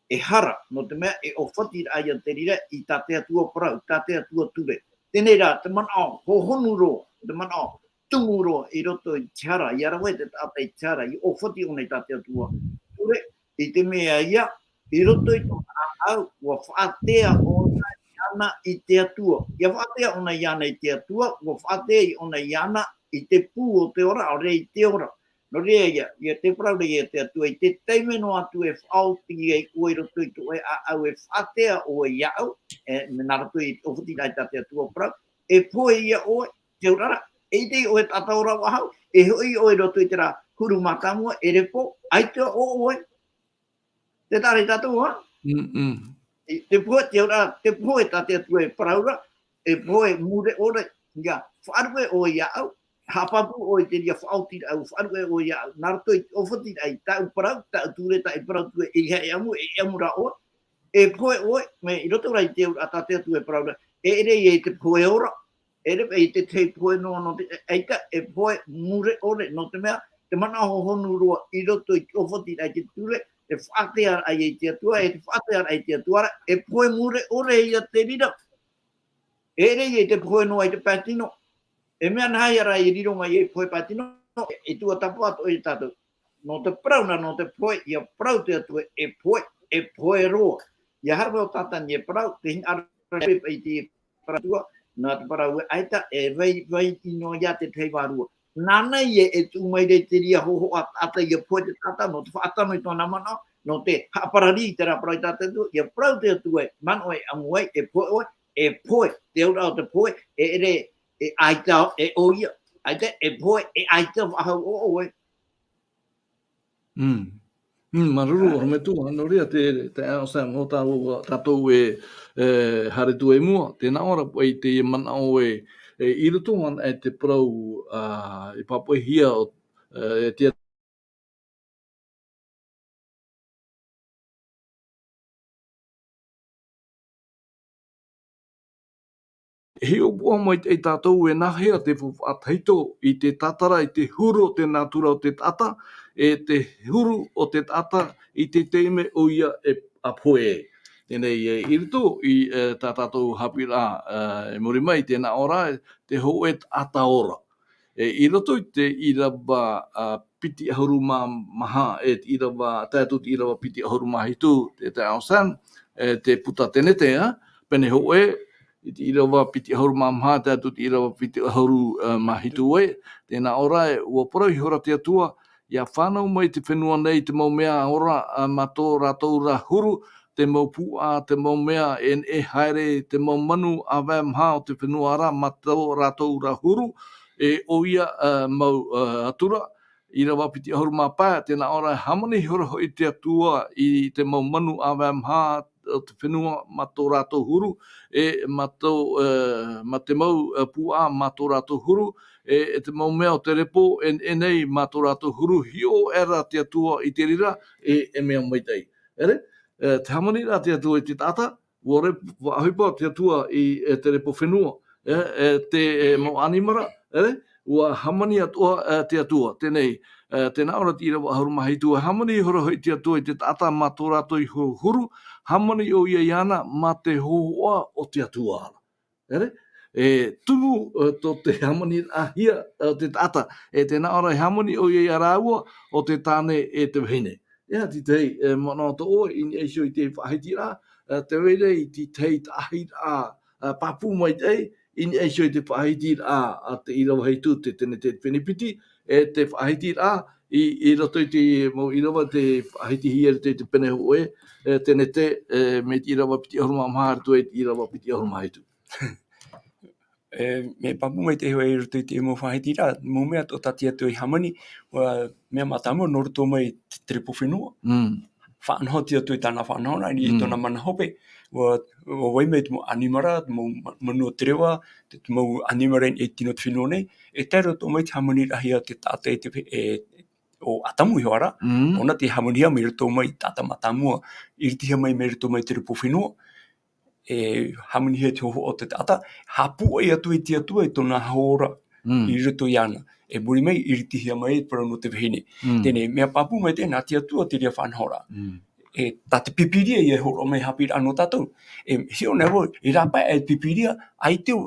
e hara, nō te mea e ʻōfatiraʻa ia te reira i tā te Atua parau, tā te Atua ture. Teie rā, te manaʻo hohonu roa, te manaʻo tumu roa i roto i te hara, ʻia rave te taʻata i te hara, ʻia ʻōfati ʻōna i tā te Atua ture, i te mea ia, i roto i tōna ʻāʻau, ua faʻatea ʻōna iāna i te Atua. ʻIa faʻatea ʻōna iāna i te Atua, ua faʻatea ʻōna iāna i te pū o te ora, ʻaore i te ora. Nō reira ia, ʻia te parau ra ia te Atua, i te taime noa atu e faʻaoti ai ʻoe i roto i tō ʻoe ʻāʻau, e faʻatea ʻoe iāʻu, e, mea nā roto i te ʻōfatiraʻa tā te Atua parau, e pohe ia ʻoe, te auraʻa ra, e ʻite ʻoe e taʻata ora faʻahou, e hoʻi ʻoe i roto i terā huru mātāmua, e repo, ʻaita ʻo ʻoe. Tē taʻa ra ia tātou, ā? Mm, mm. I te pohe, te auraʻa, te pohe tā te Atua e parau ra, e pohe mure ʻore, ʻia faʻaruʻe ʻoe iāʻu, haʻapāpū ʻoe i te reira faʻaotiraʻa, faʻaruʻe ʻoe iāʻu, nā roto i te ʻōfatiraʻa i tāʻu parau, tāʻu ture, tāʻu parau ture, e ʻeiaha e ʻamu, e ʻamu ra ʻoe, e pohe ʻoe, mea i roto rā i te auraʻa tā te Atua e parau ra, e ʻere ia i te pohe ora, e ʻere paʻi i te tahi pohe noa nō te, e, ʻaita, e pohe mure ʻore, nō te mea, te manaʻo hohonu roa i roto i te ʻōfatiraʻa i te ture, e faʻatearaʻa ia i te Atua, e te faʻatearaʻa i te Atua ra, e pohe mure ʻore ia te reira. E ʻere ia i te pohe noa i te pae tino. E mea nāhea rā e riro mai ai e pohe pae tino, e tuatāpapa atoʻa ia tātou. Nō te parau na, nō te pohe, ʻia parau te Atua e pohe, e pohe roa. ʻIa haere mai ʻo Tātani e parau, te hinaʻaro e pepa i te parau Atua, nā te parau ē ʻaita, e vai, vai ʻino ia te tahi vārua. Nāna ia e tuʻu mai ra i te reira hōhoʻa taʻata ʻia pohe te taʻata, nō te faʻatano i tōna manaʻo, nō te haʻaparari i terā parau tā te Atua, ʻia parau te Atua ē, manaʻo e ʻamu ai, e pohe ʻoe, e pohe, te auraʻa o te pohe, e ʻere, e ʻaita, e ʻoia, ʻaita, e pohe, e ʻaita faʻahou ʻo ʻoe. Mm. Mm, māuruuru, ʻorometua, nō reira te, te, ā, Sam, ʻo tāua, tātou e, e, haere atu i mua, tēnā ʻoe ra paʻi te manaʻo ē, e, i roto ana i te parau, ā, i pāpaʻihia ʻo, e, te E hiʻopoʻa maitaʻi tātou e nāhea te faʻatahito i te tātara, i te huru o te nātura o te taʻata, e te huru o te taʻata i te taime ʻoia e ʻa pohe. Teie nei, e, i roto i, e, tā tātou haʻapiʻiraʻa, e, i muri mai, tēnā ʻoe ra, te hōʻē taʻata ora. E, i roto i te ʻīrava, a, piti ʻahuru mā maha, e te ʻīrava, tae atu te ʻīrava piti ʻahuru mā hitu, te, te Aung San, e, te puta tenete, a, pene hōʻē, i te ʻīrava piti ʻahuru mā maha, tae atu te ʻīrava piti ʻahuru, e, mā hitu ē, tēnā ʻoe ra, e, ʻua parau ihora te Atua, ʻia fānau mai te fenua nei te mau mea ora, a, mā tō rātou ra huru, te mau puaʻa, te mau mea e neʻe haere, te mau manu ʻāvae maha o te fenua ra, mā tō rātou ra huru, e ʻoia, ā, mau, ā, atura, ʻīrava piti ʻahuru mā pae, tēnā ʻoe ra e hāmani ihora hoʻi te Atua i te mau manu ʻāvae maha o te fenua mā tō rātou huru, e mā tō, ā, mā te mau, ā, puaʻa mā tō rātou huru, e, e te mau mea o te repo, e, e neʻe mā tō rātou huru, hiʻo aʻera te Atua i te reira, e, e mea maitaʻi. ʻEre, e, te hāmani ra te Atua i te taʻata, ʻua re-, ʻua ʻohipa te Atua i, e, te repo fenua, e, e, te, e, mau ʻanimara, ʻere, ʻua hāmani atoʻa, e, te Atua, teie nei, e, tēnā ʻoe ra te ʻīrava ʻahuru mā hitu, ʻua hāmani ihora hoʻi te Atua i te taʻata mā tō rātou iho huru, hāmani ʻoia iāna mā te hōhoʻa o te Atua ra. ʻEre? E tumu, e, tō te hāmaniraʻahia, e, te taʻata, e tēnā ʻoe ra e hāmani ʻoia ia rāua, ʻo te tāne e te vahine. ʻEa, te tahi, e, manaʻo atoʻa, i niʻa iho i te faʻahitiraʻa, e, tē vai ra i te tahi taʻahiraʻa, e, pāpū maitaʻi, i niʻa iho i te faʻahitiraʻa, a te ʻīrava hitu, te tenete pene piti, e te faʻahitiraʻa, i, i roto i te mau ʻīrava te faʻahitihia i roto i te pene hōʻē, e, tenete, e, mai te ʻīrava piti ʻahuru mā maha, roto i te ʻīrava piti ʻahuru mā hitu. E, mea pāpū maitaʻi hoʻi i roto i te mau faʻahitiraʻa, mau mea atoʻa tā te Atua i hāmani, ʻua, mea mātāmua nō roto mai te, te repo fenua. Mm. Faʻanaho te Atua i tāna faʻanahoraʻa, i Mm. tōna mana hope, ʻua, ʻua vai mai te mau ʻanimara, te mau ma-, manu o te reva, te, te mau ʻanimara i, i tino te fenua nei, e tae roto mai te hāmaniraʻahia te taʻata e te, e, ʻo Atamu iho ā ra, Mm. ʻōna tē hāmanihia mai roto mai taʻata mātāmua, i ʻiritihia mai mai roto mai te repo fenua, e hāmanihia te hōhoʻa o te taʻata, haʻapūai atu ai te Atua i tōna hau ora Mm. i roto iāna. E muri mai, i ʻiritihia mai te parau nō te vahine. Mm. Teie nei, mea pāpū maitaʻi nā te Atua te reira faʻanahoraʻa. Mm. E, tā te Pīpīria ïa e hōroʻa mai haʻapiʻiraʻa nō tātou. E, hiʻo nei vau, e rāpae aʻe te Pīpīria, ʻaita,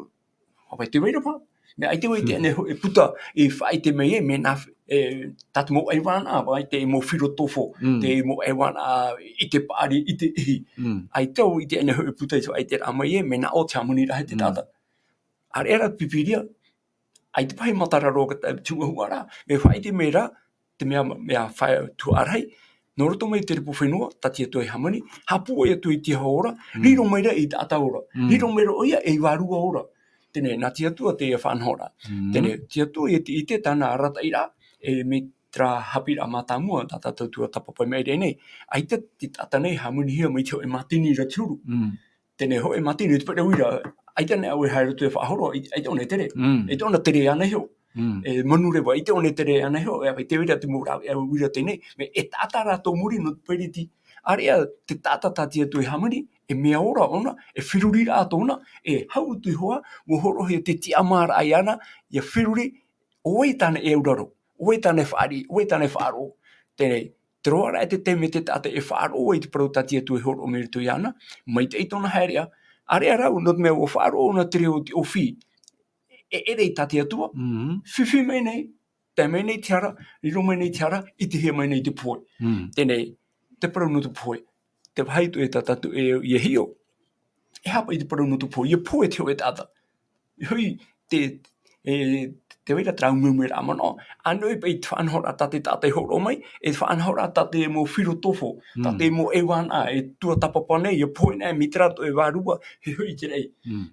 ʻaita vai ra paha. Mea ʻaita vai te Mm. ʻene ho-, e puta, i faʻaʻite mai ai, mea nā f-, e, tā te mau ʻaivānaʻa, ʻaita te mau filotofo, Mm. te mau ʻaivānaʻa i te paʻari, i te ʻihi. Mm. ʻAita au i te ʻaina hoʻi puta i te faʻaʻiteraʻa mai ē, mea naʻo te hāmaniraʻa te Mm. taʻata. ʻAreʻa rā te Pīpīria, ʻaita paʻi matara roa ka ta-, tuʻu huaraʻa, mea faʻaʻite mai ra, te mea, mea faʻa-, tuhaʻa rahi, nō roto mai te repo fenua, tā te Atua e hāmani, haʻapūai atu i te aho ora, Mm. riro mai ra i te taʻata ora. Mm. Riro mai ra ʻoia ei vārua ora. Teie, nā te Atua teie faʻanahoraʻa. Mm. Teie, te Atua e te, i te tāna arataʻiraʻa, e mai terā haʻapiʻiraʻa mātāmua, tā tātou Tuatāpapa i maʻiri aʻe nei. ʻAita te taʻata nei e hāmanihia mai te hōʻē mātini ra te huru. Mm. Teie hōʻē mātini, te pereʻuira, ʻaita anaʻe ʻoe e haere atu e faʻahoro, ʻai-, ʻaita ʻōna e tere. Mm. ʻAita ʻōna e tere ana iho. Mm. E manureva, ʻaita ʻōna e tere ana iho, e, e tē vai ra te mau rāveʻa uira teie nei, mea e taʻata rātou muri nō te peretiteni. ʻAreʻa te taʻata tā te Atua e hāmani, e mea ora ʻōna, e feruriraʻa tōna, e hau atu iho ā, ʻua hōroʻahia te tiʻamāraʻa iāna, ʻia feruri, ʻo vai tāna e auraro, ʻo vai tāna e fāriʻi, ʻo vai tāna e faʻaroʻo. Teie, te roaraʻa e te taime te taʻata e faʻaroʻo ai i te parau tā te Atua e hōroʻa mai roto iāna, maitaʻi tōna haereʻa. ʻAreʻa rā, nō te mea ʻua faʻaroʻo ʻōna te reo o te ʻōfī, e ʻere i tā te Atua, Mm. fifi mai nei, tae mai nei te hara, riro mai nei te hara, ʻitehia mai nei te pohe. Mm. Teie, te parau nō te pohe. Te vāhi atoʻa tā tātou e, ʻia hiʻo. E aha paʻi te parau nō te pohe, ʻia pohe te hōʻē taʻata. E hoʻi, te, e, tē vai ra terā umeumeraʻa manaʻo. ʻĀnoʻi paʻi te faʻanahoraʻa tā te taʻata e hōroʻa mai, e faʻanahoraʻa tā te mau filotofo, tā te Mm. mau ʻaivānaʻa, e tuatāpapa nei, ʻia pohe nei, mai terā atoʻa e vārua, e hoʻi i te raʻi. Mm.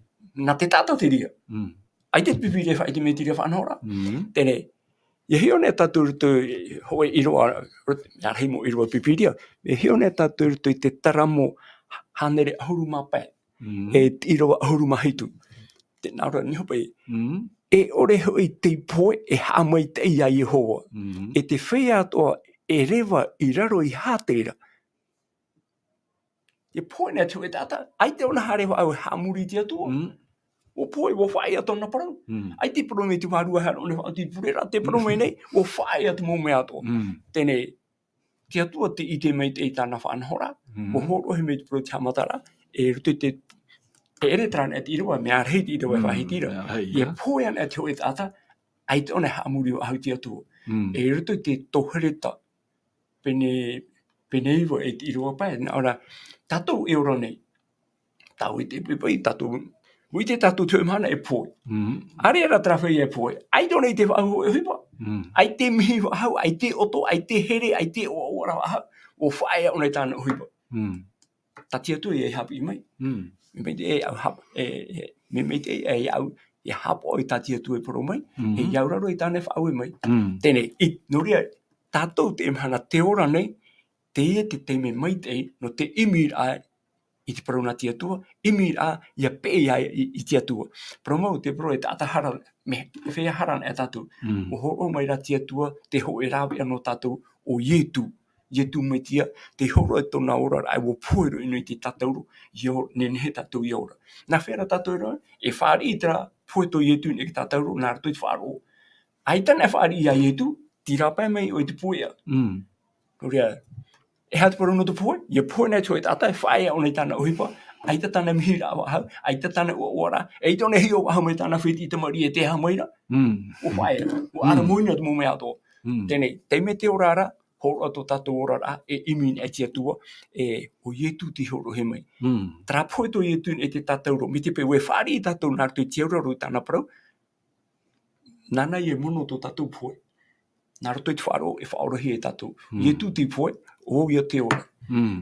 Nā te taʻata te reira. Mm. ʻAita te Pīpīria e faʻaʻite mai te reira faʻanahoraʻa. Mm. Teie, ʻia hiʻo nei tātou i roto i hōʻē ʻīrava, ʻārahi mau ʻīrava Pīpīria, ʻia hiʻo nei tātou i roto i te Taramo hānere ʻahuru mā pae, Mm. e te ʻīrava ʻahuru mā hitu. Tē nā ʻō ra niʻa hoʻi, Mm. e ʻore hoʻi tei pohe e haʻamaitaʻi iā Iehova. Mm. E te feiā atoʻa e reva i raro i hātei ra. E pohe nei te hōʻē taʻata, ʻaita ʻōna e haere faʻahou e haʻamori i te Atua. Mm. ʻUa pohe, ʻua faʻaea tōna parau. Mm. ʻAita e parau mai te vārua e haere ʻōna e faʻaoti i te pureraʻa, tē parau mai nei, ʻua faʻaea te mau mea atoʻa. Mm. Teie, te Atua tē ʻite maitaʻi i tāna faʻanahoraʻa, Mm. ʻua hōroʻahia mai te parau te haʻamataraʻa, e roto i te, e ʻere terā anaʻe te ʻīrava, mea rahi te ʻīrava e Mm, faʻahiti ra. mea rahi, ʻIa ia. pohe anaʻe te hōʻē taʻata, ʻaita ʻōna e haʻamori faʻahou i te Atua. Mm. E roto i te Tohereta, pene, pene iva e te ʻīrava pae, nā ʻō ra, tātou e ora nei. Tāʻu e ʻite paʻi, tātou, ʻua ʻite tātou te hōʻē mahana e pohe. Mm. ʻAreʻa rā terā feiā e pohe. ʻAita ʻōna i te faʻahou e ʻohipa. Mm. ʻAita e mihi faʻahou, ʻaita e ʻoto, ʻaita e here, ʻaita e ʻoaʻoa ra faʻahou. ʻUa faʻaea ʻōna i tāna ʻohipa. Mm. Tā te Atua ïa e haʻapiʻi mai. Mm. Mea maitaʻi e au hap-, e, e, mea maitaʻi e au, e haʻapaʻo i tā te Atua e parau mai, Mm. e auraro i tāna e faʻaue mai. Mm. Teie, i, nō reira, tātou teie mahana tē ora nei, teie te taime maitaʻi, nō te ʻimiraʻa i te parau nā te Atua, ʻimiraʻa ʻia peʻe ia i, i te Atua. Parau mau, tē parau e taʻata hara, mea, feiā hara anaʻe tātou. Mm. ʻUa hōroʻa mai ra te Atua, te hōʻē rāveʻa nō tātou, ʻo Ietu. Ietu Metia, tē hōroʻa i tōna oraraʻa, ʻua pohe roa ʻōna i te tātauro, ʻia ora, nehenehe tātou ʻia ora. Nā hea rā tātou e ora, e fāriʻi terā pohe tō Ietu i niʻa i te tātauro, nā roto i te faʻaroʻo. ʻAita anaʻe e fāriʻi ia Ietu, terā paʻi mai ʻoe i te pohe. Mm. Nō reira, e aha te parau nō te pohe? ʻIa pohe anaʻe te hōʻē taʻata, e faʻaea ʻōna i tāna ʻohipa, ʻaita tāna mihiraʻa faʻahou, ʻaita tāna ʻoaʻoaraʻa, ʻaita ʻōna e hiʻo faʻahou mai tāna fētiʻi tamariʻi e te aha mai ra. Mm. ʻUa faʻaea, ʻua Mm. ʻaramoina te mau mea atoʻa. Mm. Teie, taime tē ora ra, hōroʻa tō tātou oraraʻa, e ʻimi anaʻe i te Atua, e, ʻo Ietu tei hōroʻahia mai. Mm. Terā pohe tō Ietu i te tātauro, mai te peu ʻua fāriʻi tātou nā roto i te auraro i tāna parau, nāna ïa e mono tō tātou pohe. Nā roto i te faʻaroʻo, e faʻaorahia e tātou. Mm. Ietu tei pohe, ʻo vau ïa te ora. Mm.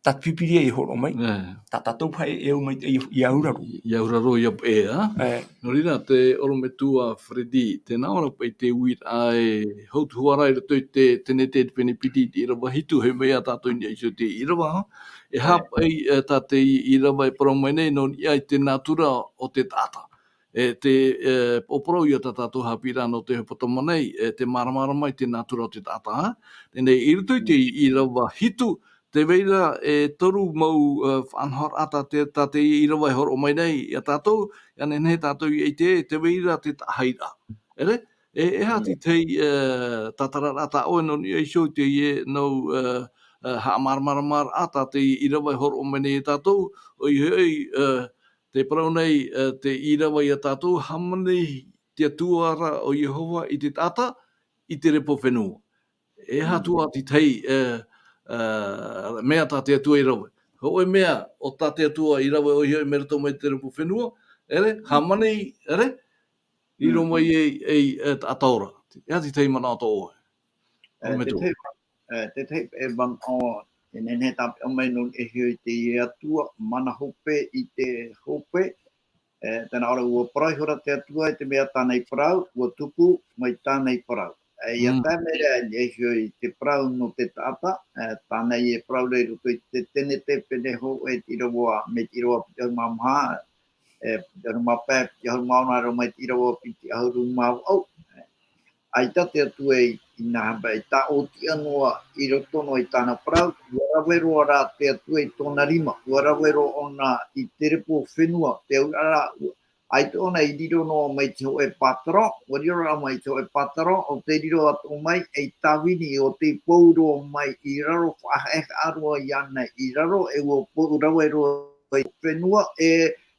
Tā te Pīpīria e hōroʻa mai, E. tā tātou paʻi e au mai, e, ʻia auraro. ʻIa auraro, ʻia peʻe, ā? E. Nō reira, te ʻorometua Freddy, tē nā ʻō ra paʻi te uiraʻa e hautuhua ra i roto i te Tenete i te pene piti i te ʻīrava hitu, e haere mai ā tātou i niʻa iho i te ʻīrava, ā? E aha E. paʻi, e, tā te ʻīrava e parau mai nei, nō niʻa i te nātura o te taʻata. E te, e, poroʻi ïa tā tātou haʻapiʻiraʻa nō te hepetoma nei, e te māramarama i te nātura o te taʻata, ā? Teie, i roto i te ʻīrava hitu, tē vai ra e toru mau, e, faʻanahoraʻa tā te, tā te ʻīrava e hōroʻa mai nei iā tātou, ʻia nehenehe tātou ʻia ʻite, tē vai ra te taʻahiraʻa. ʻEre? E, e aha te tahi, e, tātararaʻa tā ʻoe nō niʻa iho i teie nau, e, e, haʻamāramaramaraʻa tā te ʻīrava e hōroʻa mai nei iā tātou, ʻoia hoʻi, e, tē parau nei, e, te ʻīrava iā tātou, hāmani te Atua ra ʻo Iehova i te taʻata, i te repo fenua. E aha atu ā te tahi, e, e, mea tā te Atua i rave. Hōʻē mea o tā te Atua i rave ʻoia hoʻi mai roto mai te repo fenua, ʻere, hāmani, ʻere, riro mai ei, ei, e, taʻata ora. E aha te tahi manaʻo tō ʻoe? E, te tahi, e, te tahi, e, manaʻo, e nehenehe e tāpeʻa mai nō niʻa iho i te Atua, mana hope i te hope, e, tē nā ʻō ra, ʻua parau ihora te Atua i te mea tāna i parau, ʻua tupu mai tāna i parau. E, ʻia tae mai ra i niʻa iho i te parau nō te taʻata, e, tāna e parau ra i roto i te Tenete pene hōʻē te ʻīrava, mai te ʻīrava piti ʻahuru mā maha, e, piti ʻahuru mā pae, piti ʻahuru mā ono, rā mai te ʻīrava piti ʻahuru mā vaʻu. ʻAita te Atua i, i nā hapa, i tā ʻōtiʻa noa, i roto noa i tāna parau, ʻua rave roa rā te Atua i tōna rima, ʻua rave roa ʻōna i te repo fenua, te auraʻa, ʻua, ʻaita ʻōna i riro noa mai te hōʻē pātaro, ʻua riro rā mai te hōʻē pātaro, ʻo tē riro atoʻa mai, ei tāvini, ʻo tē pou roa mai i raro, faʻahaʻehaʻa roa iāna i raro, e ʻua pou rave roa i fenua, e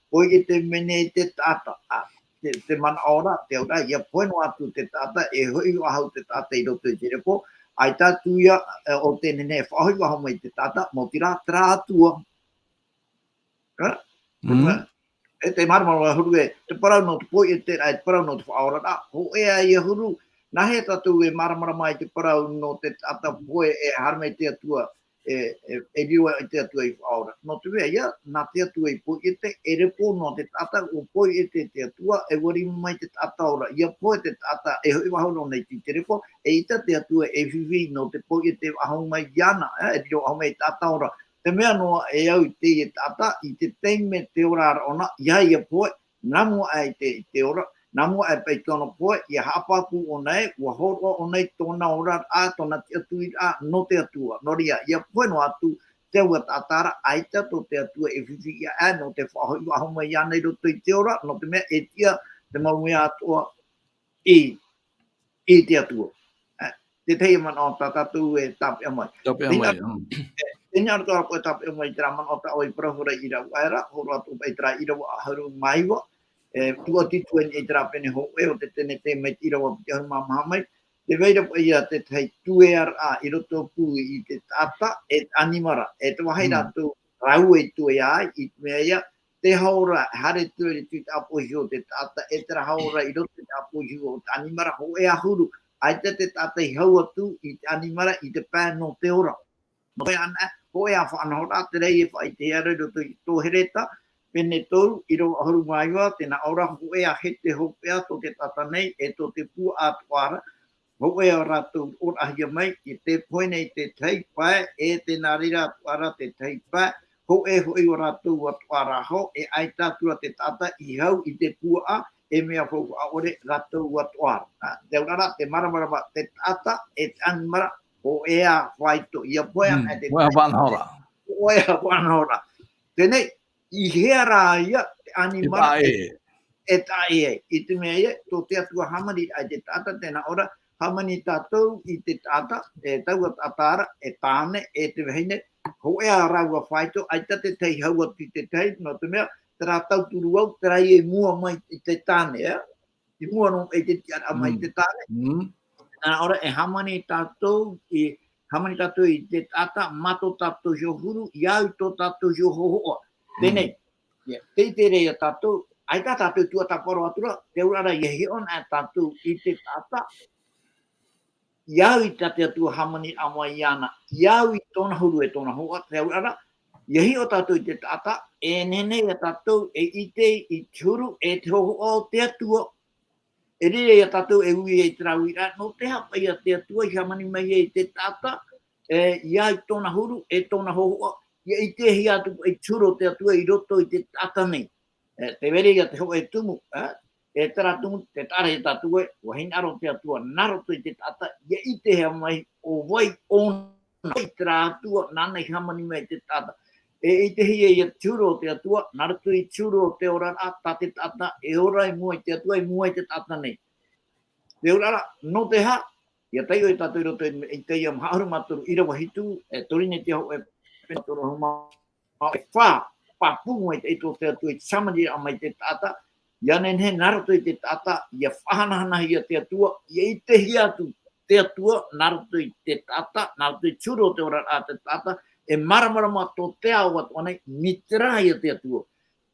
poiʻete mai nei te taʻata. A, te, te manaʻo ra, te auraʻa, ʻia pohe noa atu te taʻata, e hoʻi faʻahou te taʻata i roto i te repo, ʻaita atu ia, e, ʻo tē nehenehe e faʻahoʻi faʻahou mai te taʻata, maoti rā, terā Atua. E? E te māramarama ʻahuru e, te parau nō te poiʻete ra, e te parau nō te faʻaoraraʻa, hōʻē ā ia huru, nā hea tātou e māramarama i te parau nō te taʻata pohe e haere mai te Atua, e, e, e riro ai te Atua i faʻaora. Nō te mea ïa, nā te Atua i poiʻete, e repo noa te taʻata, ʻua poiʻete te Atua, e ʻua rima mai te taʻata ora. ʻIa pohe te taʻata, e hoʻi faʻahou noa nei i te repo, eʻita te Atua e fifi nō te poiʻete faʻahou mai iāna, e, e riro faʻahou mai te taʻata ora. Te mea noa e au i teie taʻata, i te taime te ora ra ʻōna, ʻeiaha ia pohe, nā mua aʻe i te, i te ora, nā mua aʻe paʻi tōna pohe, ʻia haʻapāpū ʻōna ē, ʻua hōroʻa ʻōna i tōna oraraʻa, tōna tiʻaturiraʻa nō te Atua. Nō reira, ʻia pohe noa atu te aua taʻata ra, ʻaita tō te Atua e fifi ia aʻe, nō te faʻahoʻi faʻahou mai iāna i roto i te ora, nō te mea e tiʻa te mau mea atoʻa i, i te Atua. E, te tahi manaʻo tā tātou e tāpeʻa mai. Tāpeʻa mai, Tēnā, mm. E, tēnā roto ā koe tāpeʻa mai i terā manaʻo tā ʻoe i parau ra i rave ra, hōroʻa atu paʻi terā ʻīrava ʻahuru mā iva, e, tuʻati atu i terā pene hōʻē o te Tenete mai te ʻīrava piti ʻahuru mā maha mai. Tē vai ra paʻi ia te tahi tueraʻa i roto pū i te taʻata, e te ʻanimara, e te vāhi rātou rāua i tuea ai, i te mea ïa, te hora, haere atu i te tāpōhia o te taʻata, e terā hora i roto i te tāpōhia o te ʻanimara, hōʻē ā huru, ʻaita te taʻata i hau atu i te ʻanimara, i te pae nō te ora. Nō te mea anaʻe, hōʻē ā faʻanahoraʻa, terā e faʻaʻitehia ra i roto i te tohi Hereta, pene toru, ʻīrava ʻahuru mā iva, tē nā ʻō ra, hōʻē ā hete hopeʻa tō te taʻata nei, e tō te puaʻa atoʻa ra, hōʻē ā rātou ʻōraʻahia mai, i tē pohe nei te tahi pae, e tē nā reira atoʻa ra te tahi pae, hōʻē hoʻi ā rātou atoʻa ra hoʻi, e ʻaita atu ra te taʻata i hau i te puaʻa, e mea faufaʻa ʻore rātou atoʻa ra. Ā, te auraʻa, te māramarama, te taʻata, e te ʻanimara, hōʻē ā faito, ʻia pohe ana, mm, e te hōʻē ā faʻanahoraʻa. Hōʻē ā faʻanahoraʻa. Teie, i hea rā ïa te ʻanimara e, e taʻa ʻē ai. I te mea ïa, tō te Atua hāmani ai te taʻata, tē nā ʻō ra, hāmani tātou i te taʻata, e taua taʻata ra, e tāne, e te vahine, hōʻē ā rāua faito, ʻaita te tahi hau atu i te tahi, nō te mea, terā tauturu au, terā ïa i mua mai i te tāne, ā? I mua noa i te tiʻaraʻa mai te tāne. Mm. Nā ʻō ra, e hāmani tātou i, hāmani tātou i te taʻata, mā tō tātou iho huru, ʻia au i tō tātou iho hōhoʻa. Mm. Teie, ʻia, tē ʻite ra ïa tātou, ʻaita tātou i tuatāpapa roa atu ra, te auraʻa ra, ʻia hiʻo na tātou i te taʻata, ʻia au i tā te Atua hāmaniraʻa mai iāna, ʻia au i tōna huru e tōna hōhoʻa, te auraʻa ra, ʻia hiʻo tātou i te taʻata, e nehenehe ia tātou e ʻite i te huru, e te hōhoʻa o te Atua. E riro ia tātou e ui i terā uiraʻa, nō te aha paʻi ia te Atua i hāmani mai ai i te taʻata, e, ʻia au i tōna huru, e tōna hōhoʻa, ʻia ʻitehia atu i te huru o te Atua i roto i te taʻata nei. E, tē vai ra ïa te hōʻē tumu, e, e terā tumu, tē taʻa ra ia tātou ē, ʻua hinaʻaro te Atua, nā roto i te taʻata, ʻia ʻitehia mai ʻo vai ʻōna, vai terā Atua, nāna i hāmani mai te taʻata. E ʻitehia ïa te huru o te Atua, nā roto i te huru o te oraraʻa, tā te taʻata, e ora i mua i te Atua, i mua i te taʻata nei. Te auraʻa ra, nō te aha, ʻia taiʻo tātou i roto i, i teie Haʻahuru mā toru ʻīrava hitu, e Korinetia hōʻē pene toru ʻahuru mā, e fā, pāpū mai te, i tō te Atua, i te hāmaniraʻa mai te taʻata, ʻia nehenehe nā roto i te taʻata, ʻia faʻahanahanahia te Atua, ʻia ʻitehia atu, te Atua, nā roto i te taʻata, nā roto i te huru o te oraraʻa a te taʻata, e māramarama tō te ao atoʻa nei, mai terā ia te Atua.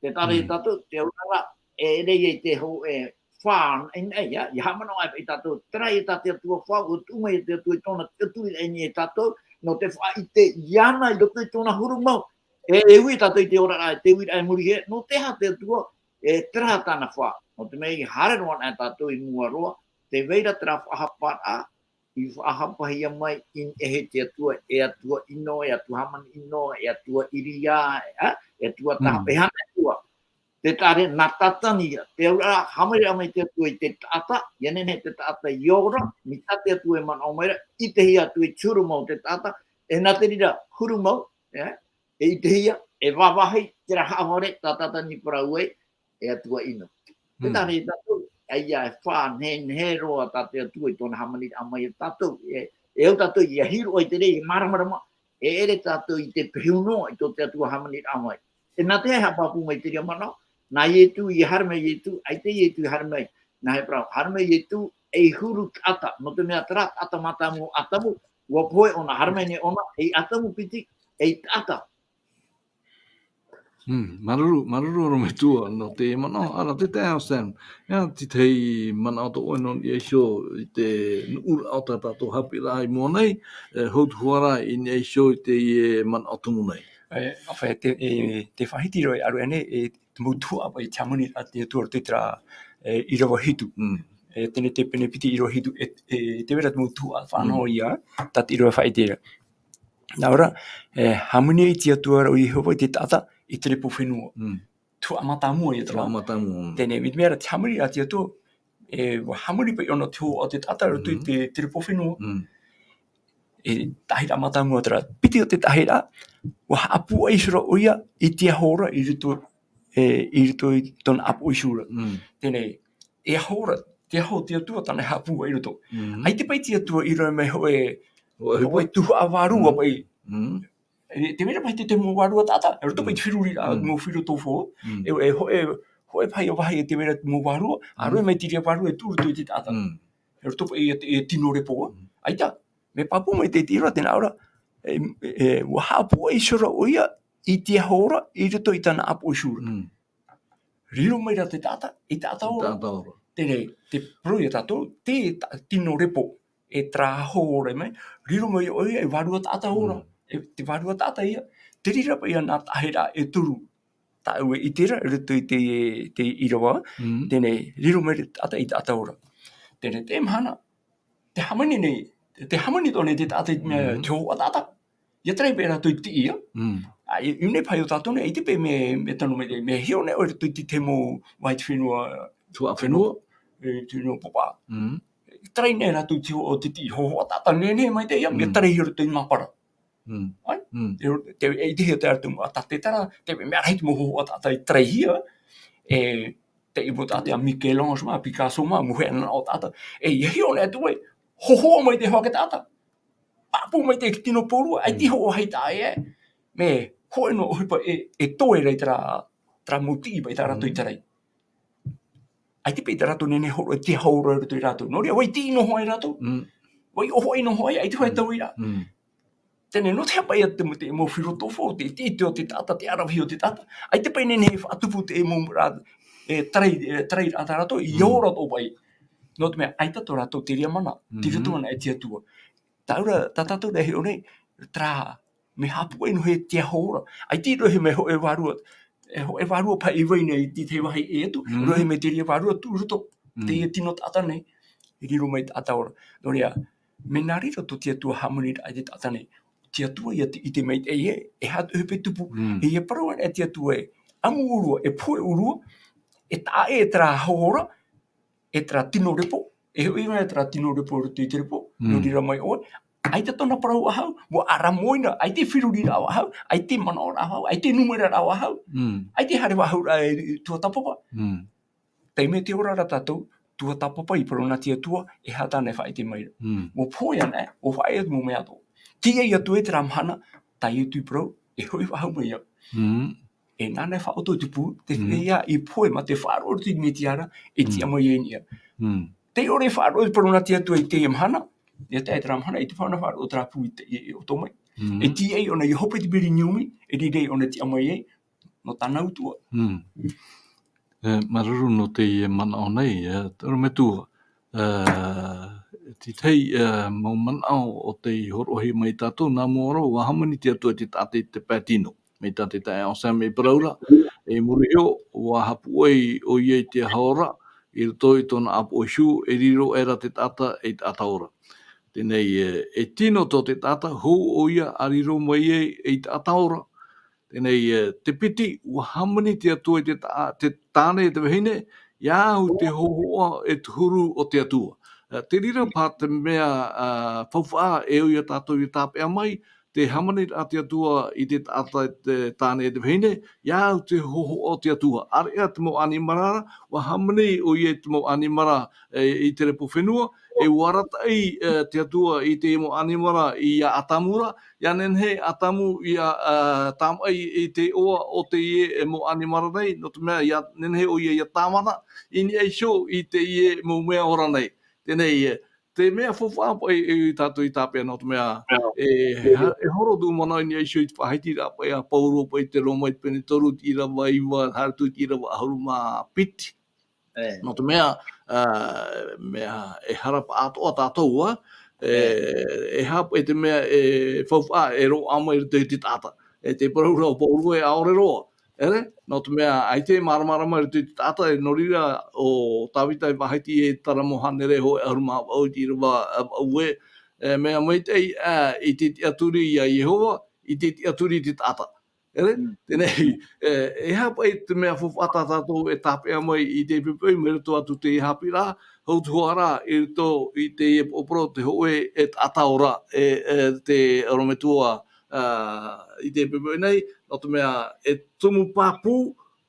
Tē taʻa ra ia tātou, te oraraʻa, e ʻere ia i te hōʻē fā, e, e, ia, ia haʻamanaʻo aʻe paʻi tātou, terā ia tā te Atua fā, ʻua tuʻu mai ia te Atua i tōna tiʻaturiraʻa i niʻa ia tātou, nō te faʻaʻite iāna i roto i tōna huru mau. E, e ui tātou i te oraraʻa, e te uiraʻa e muri hē, nō te aha te Atua, e terā tāna fā. Nō te mea i haere roa ana tātou i mua roa, tē vai ra terā faʻahaparaʻa, i faʻahapahia mai i niʻa iho i te Atua, e Atua ʻino, e Atua hāmani ʻino, e Atua ʻīria, e, e Atua taha, Mm. e aha te Atua. Tē taʻa ra, nā Tātani ia, te auraʻa, haʻamaitaʻi mai te Atua i te taʻata, ʻia nehenehe te taʻata ʻia ora, mai tā te Atua e manaʻo mai ra, ʻitehia atu i te huru mau o te taʻata, e nā te reira huru mau, e, e ʻitehia, e vāvāhi, terā haʻavare, tā Tātani i parau ai, e Atua ʻino. Tē Mm. taʻa ra ia tātou, ʻaita e fā, nehenehe roa tā te Atua i tōna hāmaniraʻa mai ia tātou, e, e au tātou, ʻia hiʻo i te reira, e māramarama, e ʻere tātou i te pehu noa i tō te Atua hāmaniraʻa mai. E nā te aha e haʻapāpū mai te reira manaʻo, nā Ietu, ʻia haere mai Ietu, ʻaita Ietu i haere mai, nā Heparau, haere mai Ietu, ei huru taʻata, nō te mea terā taʻata mātāmua ʻo Atamu, ʻua pohe ʻōna, haere mai nei ʻōna, ei ʻatamu piti, ei taʻata. Mm, māuruuru, māuruuru ʻorometua, nō te manaʻo, ʻāreʻa te taeaʻe Sam. ʻIa, te tahi manaʻo tō ʻoe nō niʻa iho i te nuʻuraʻa o tā tātou haʻapiʻiraʻa i mua nei, e, hou atu ra i niʻa iho i teie manaʻo tumu nei. E, ʻāfaʻi, te, e, te faʻahiti roa e ʻaru ʻānei, e, te mau tuhaʻa paʻi i te hāmani a te Atua i roto i terā, e, ʻīrava hitu. Mm. E, teie te pene piti ʻīrava hitu, e, e, tē vai ra te mau tuhaʻa fānaʻo Mm. ia, tā te ʻīrava faʻaʻite ra. Nā ʻō ra, e, hāmani ai te Atua ra ʻo Iehova i te taʻata i te repo fenua. Mm. Tuhaʻa mātāmua ia terā. Tuhaʻa mātāmua, mm. Teie, mai te mea ra te hāmani a te Atua, e, ʻua hāmani paʻi ʻōna i te hōhoʻa o te taʻata i roto i Mm. te, te repo fenua. Mm. E, taʻahiraʻa mātāmua terā. Piti o te taʻahiraʻa, ʻua haʻapūai iho ra ʻoia i te aho ra i roto, e, i roto i tōna ʻāpoʻo iho ra. Mm. Teie, e aho ra, te aho o te Atua tāna e haʻapūai i roto. Mm. ʻAita paʻi te Atua i rave mai hōʻē, Hōʻē hōʻē tuhaʻa vārua Mm. paʻi. Mm. E, tē vai ra paʻi te, te mau vārua taʻata, e roto paʻi Mm. te feruriraʻa, Mm. mau firo tō fō. Mm. E, e hōʻē, hōʻē paʻi vāhi e tē vai ra te mau vārua, Mm. ʻāreʻa mai te reira vārua e tuʻu i roto i te taʻata. Mm. E roto paʻi e, e tino repo. Mm. ʻAita, mea pāpū mai te, te ʻīrava tē nā ʻō ra, e, e, ʻua haʻapūai iho ra ʻoia i te aho ra, i roto i tāna ʻāpoʻo iho ra. Mm. Riro mai ra te taʻata, i taʻata ora. Taʻata ora. Teie, tē parau ia tātou, te ta-, tino repo, e terā aho ora mai, riro mai ʻoia e vārua taʻata ora. Mm. E te vārua taʻata ia, te reira paʻi ā nā taʻahiraʻa e toru. Tāʻu e ʻite ra, i roto i te, te ʻīrava, Mm. teie, riro mai ra te taʻata i taʻata ora. Teie, te mahana, te hāmani nei, te hāmani atoʻa nei te taʻata i te mea, Mm. te hōhoʻa taʻata. ʻIa tarai paʻi rātou i te tiʻi ia. Mm. ʻĀ, i, i ʻō nei paʻi ʻo tātou nei, ʻaita paʻi mea, mea tano mai, mea hiʻo nei ʻoe i roto i te, te mau vāhi fenua. Tuhaʻa fenua. E, te fenua papa. Mm. Tarai nei rātou i te hō-, o te tiʻi hōhoʻa taʻata, nehenehe maitaʻi ia, mea Mm. tarai i roto i te māpara. Mm. ʻAe? Mm. Te, te, e, i te hea te ara tumu, a tā te tara, te mea rahi te mau hōhoʻa taʻata i tarahia, e, te i mo taʻata a Michel-Ange mā, Picasso mā, mau hōhoʻa taʻata. E, ʻia hiʻo nei atu ē, hōhoʻa mai te hōʻē taʻata. Pāpū mai te tino pōrua, ʻaita Mm. hōʻē taʻata e, mea hōʻē noa ʻohipa e, e toe ra i terā, terā mau tiʻi paʻi tā rātou i Mm. tarai. ʻAita paʻi tā rātou nehenehe e hōroʻa i te aho ra i roto ia rātou. Nō reira, ʻua ʻite noa ai rātou. Mm. ʻUa ʻite noa ai, ʻaita hōʻē Mm. tauiraʻa. Mm. Teie, nō te aha paʻi ā te, te mau filotofo, te, te, te ʻite o te taʻata, te ʻaravihi o te taʻata. ʻAita paʻi nehenehe e faʻatupu te mau ra, e, tarai, e, tarai ra tā rātou, i Mm. ora atoʻa paʻi. Nō te mea, ʻaita tō rātou te reira mana, te Mhm. reira tōna e te Atua. Tāʻu ra, tā tātou ra e hiʻo nei, terā, mea haʻapūai noa hia te aho ra. ʻAita i rohi mai hōʻē vārua, e hōʻē vārua paʻi i vai nei i te, te vāhi ʻē atu, Mhm. rohi mai te reira vārua tuʻu i roto, Mm. teie tino taʻata nei, e riro mai taʻata ora. Nō reira, mea nā reira tō te Atua hāmani ra i te taʻata nei. Te Atua ʻia ʻite maitaʻi ē, e aha te ʻohipa e tupu. Mm. E ʻia parau ana e te Atua ē, ʻamu ʻōrua, e pohe ʻōrua, e taʻa ʻē terā aho ra, e terā tino repo, e hoʻi mai terā tino repo i roto i te repo, Mm. nō reira mai ʻoe. ʻAita tōna parau faʻahou, ʻua ʻaramoina, ʻaita feruriraʻa faʻahou, ʻaita manaʻoraʻa faʻahou, ʻaita numeraraʻa faʻahou, Mm. ʻaita haere faʻahou ra e tuatāpapa. Mm. Tei mea te ora ra tātou, tuatāpapa i parau nā te Atua, e aha tāna e faʻaʻite mai ra. Mm. ʻUa pohe ana, ʻua faʻaea te mau mea atoʻa. Teie atu ē terā mahana, tā Ietu i parau, e hoʻi faʻahou mai au. Mm. E nāna e faʻaʻoto i te pū, te Mm. feiā i pohe mā te faʻaroʻo i te Mesia ra, e Mm. tiʻa mai ai i niʻa. Mm. Tei ʻore e faʻaroʻo i te parau nā te Atua i teie mahana, Ia tae i terā mahana, i te faʻanahoraʻa o terā pū i te, i, i ʻoutou mai. Mm. E tīaʻi ʻōna i hope i te perineum, e riro ʻōna i tiʻa mai ai, nō tāna utuʻa. Mm. E, māuruuru nō teie manaʻo nei, e, te ʻorometua. E, te tahi, e, mau manaʻo ʻo tei hōroʻahia mai ia tātou, nā mua roa, ʻua hāmani te Atua i te taʻata i te pae tino. Mai tā te taeaʻe Anselme i parau ra, i muri iho, ʻua haʻapuʻoi ʻoia i te Aho Ora, i roto i tōna ʻāpoʻo Iehū, e riro aʻera te taʻata ei taʻata ora. Teie nei, e, e tino tō te taʻata, hou ʻoia a riro mai ai ei taʻata ora. Teie nei, e, te piti, ʻua hāmani te Atua i te ta-, te tāne e te vahine, ʻia au te hōhoʻa e te huru o te Atua. E, te reira paʻi te mea, a, faufaʻa e ui ia tātou i tāpeʻa mai, te hāmani a te Atua i te taʻata, te tāne e te vahine, ʻia au te hōhoʻa o te Atua. ʻĀreʻa te mau ʻanimara ra, ʻua hāmani ʻoia i te mau ʻanimara, e, i te repo fenua, e ʻua arataʻi, e, te Atua i te mau ʻanimara ia Atamu ra, ʻia nehenehe Atamu ʻia, a, tāmaʻi i te iʻoa o teie, e, mau ʻanimara nei, nō te mea ʻia nehenehe ʻoia ʻia tāvana, i niʻa iho i teie mau mea ora nei. Teie nei, e, te mea faufaʻa paʻi e, e tātou i tāpeʻa nō te mea, e, e horo tōʻu manaʻo i niʻa iho i te faʻahitiraʻa paʻi a Paulo paʻi i te Roma i te pene toru, te ʻīrava iva, haere atu i te ʻīrava ʻahuru mā piti. E. Nō te mea, a, mea, e hara paʻatoʻa tātou, a, e, e. E aha paʻi te mea e faufaʻa, e roaʻa mai i roto i te taʻata. E te parau ra o Paulo e ʻaore roa. ʻEre, nō te mea, ʻaita e māramarama i roto i te taʻata, e nō reira ʻo Tavita e faʻahiti e Taramo hānere hōʻē ʻahuru mā vaʻu i te ʻīrava, a, vaʻu ē, e, mea maitaʻi, a, i te tiʻaturi ia Iehova, i te tiʻaturi i te taʻata. ʻEre, mm. Teie nei, e, e aha paʻi te mea faufaʻa tā tātou e tāpeʻa mai i te poʻipoʻi mai roto atu i te haʻapiʻiraʻa, hou atu hoʻi ra, i roto i te poroʻi, te hōʻē, e taʻata ora, e, e, te ʻorometua, a, i te poʻipoʻi nei, nō te mea e tumu pāpū,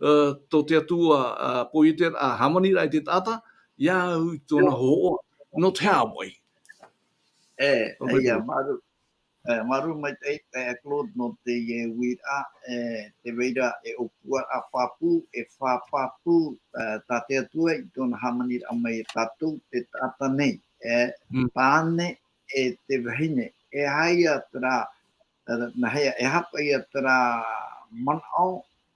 a, tō te Atua, a, poiete, a, hāmani ra i te taʻata, ʻia au i tōna hōhoʻa, nō te aha paʻi. E, ʻorometua. Ia, māuruuru, e, māuruuru maitaʻi, e, Claude, nō teie uiraʻa, e, tē vai ra e ʻōpuaraʻa pāpū, e fā pāpū, e, tā te Atua i tōna hāmaniraʻa mai ia tātou, te taʻata nei, e, mm. Tāne, e te vahine, e aha ia terā, e, nā hea, e aha paʻi ia terā manaʻo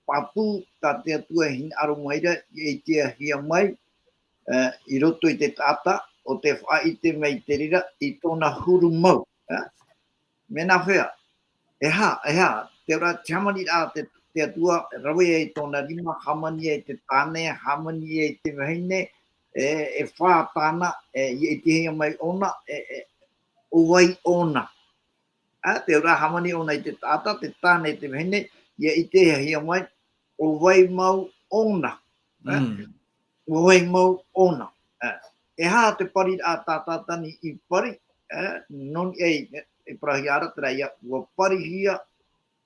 pāpū tā te Atua e hinaʻaro mai ra, ʻia ʻitehia mai, e, i roto i te taʻata, ʻo tē faʻaʻite mai te reira i tōna huru mau, e? Mea nāfea, e aha, e aha, te ora te hāmaniraʻa te, te Atua, rave ai tōna rima, hāmani ai te tāne, hāmani ai te vahine, e, e fā tāna, e, ʻia ʻitehia mai ʻōna, e, e, ʻo vai ʻōna. A, te ora hāmani ʻōna i te taʻata, te tāne, te vahine, ʻia ʻitehia mai, ʻo vai mau ʻōna. A, mm. Ua vai mau ʻōna. E, e aha te pariraʻa tā Tātani i pari, e, nō niʻa i, e, e parauhia ra terā ia, ua parihia,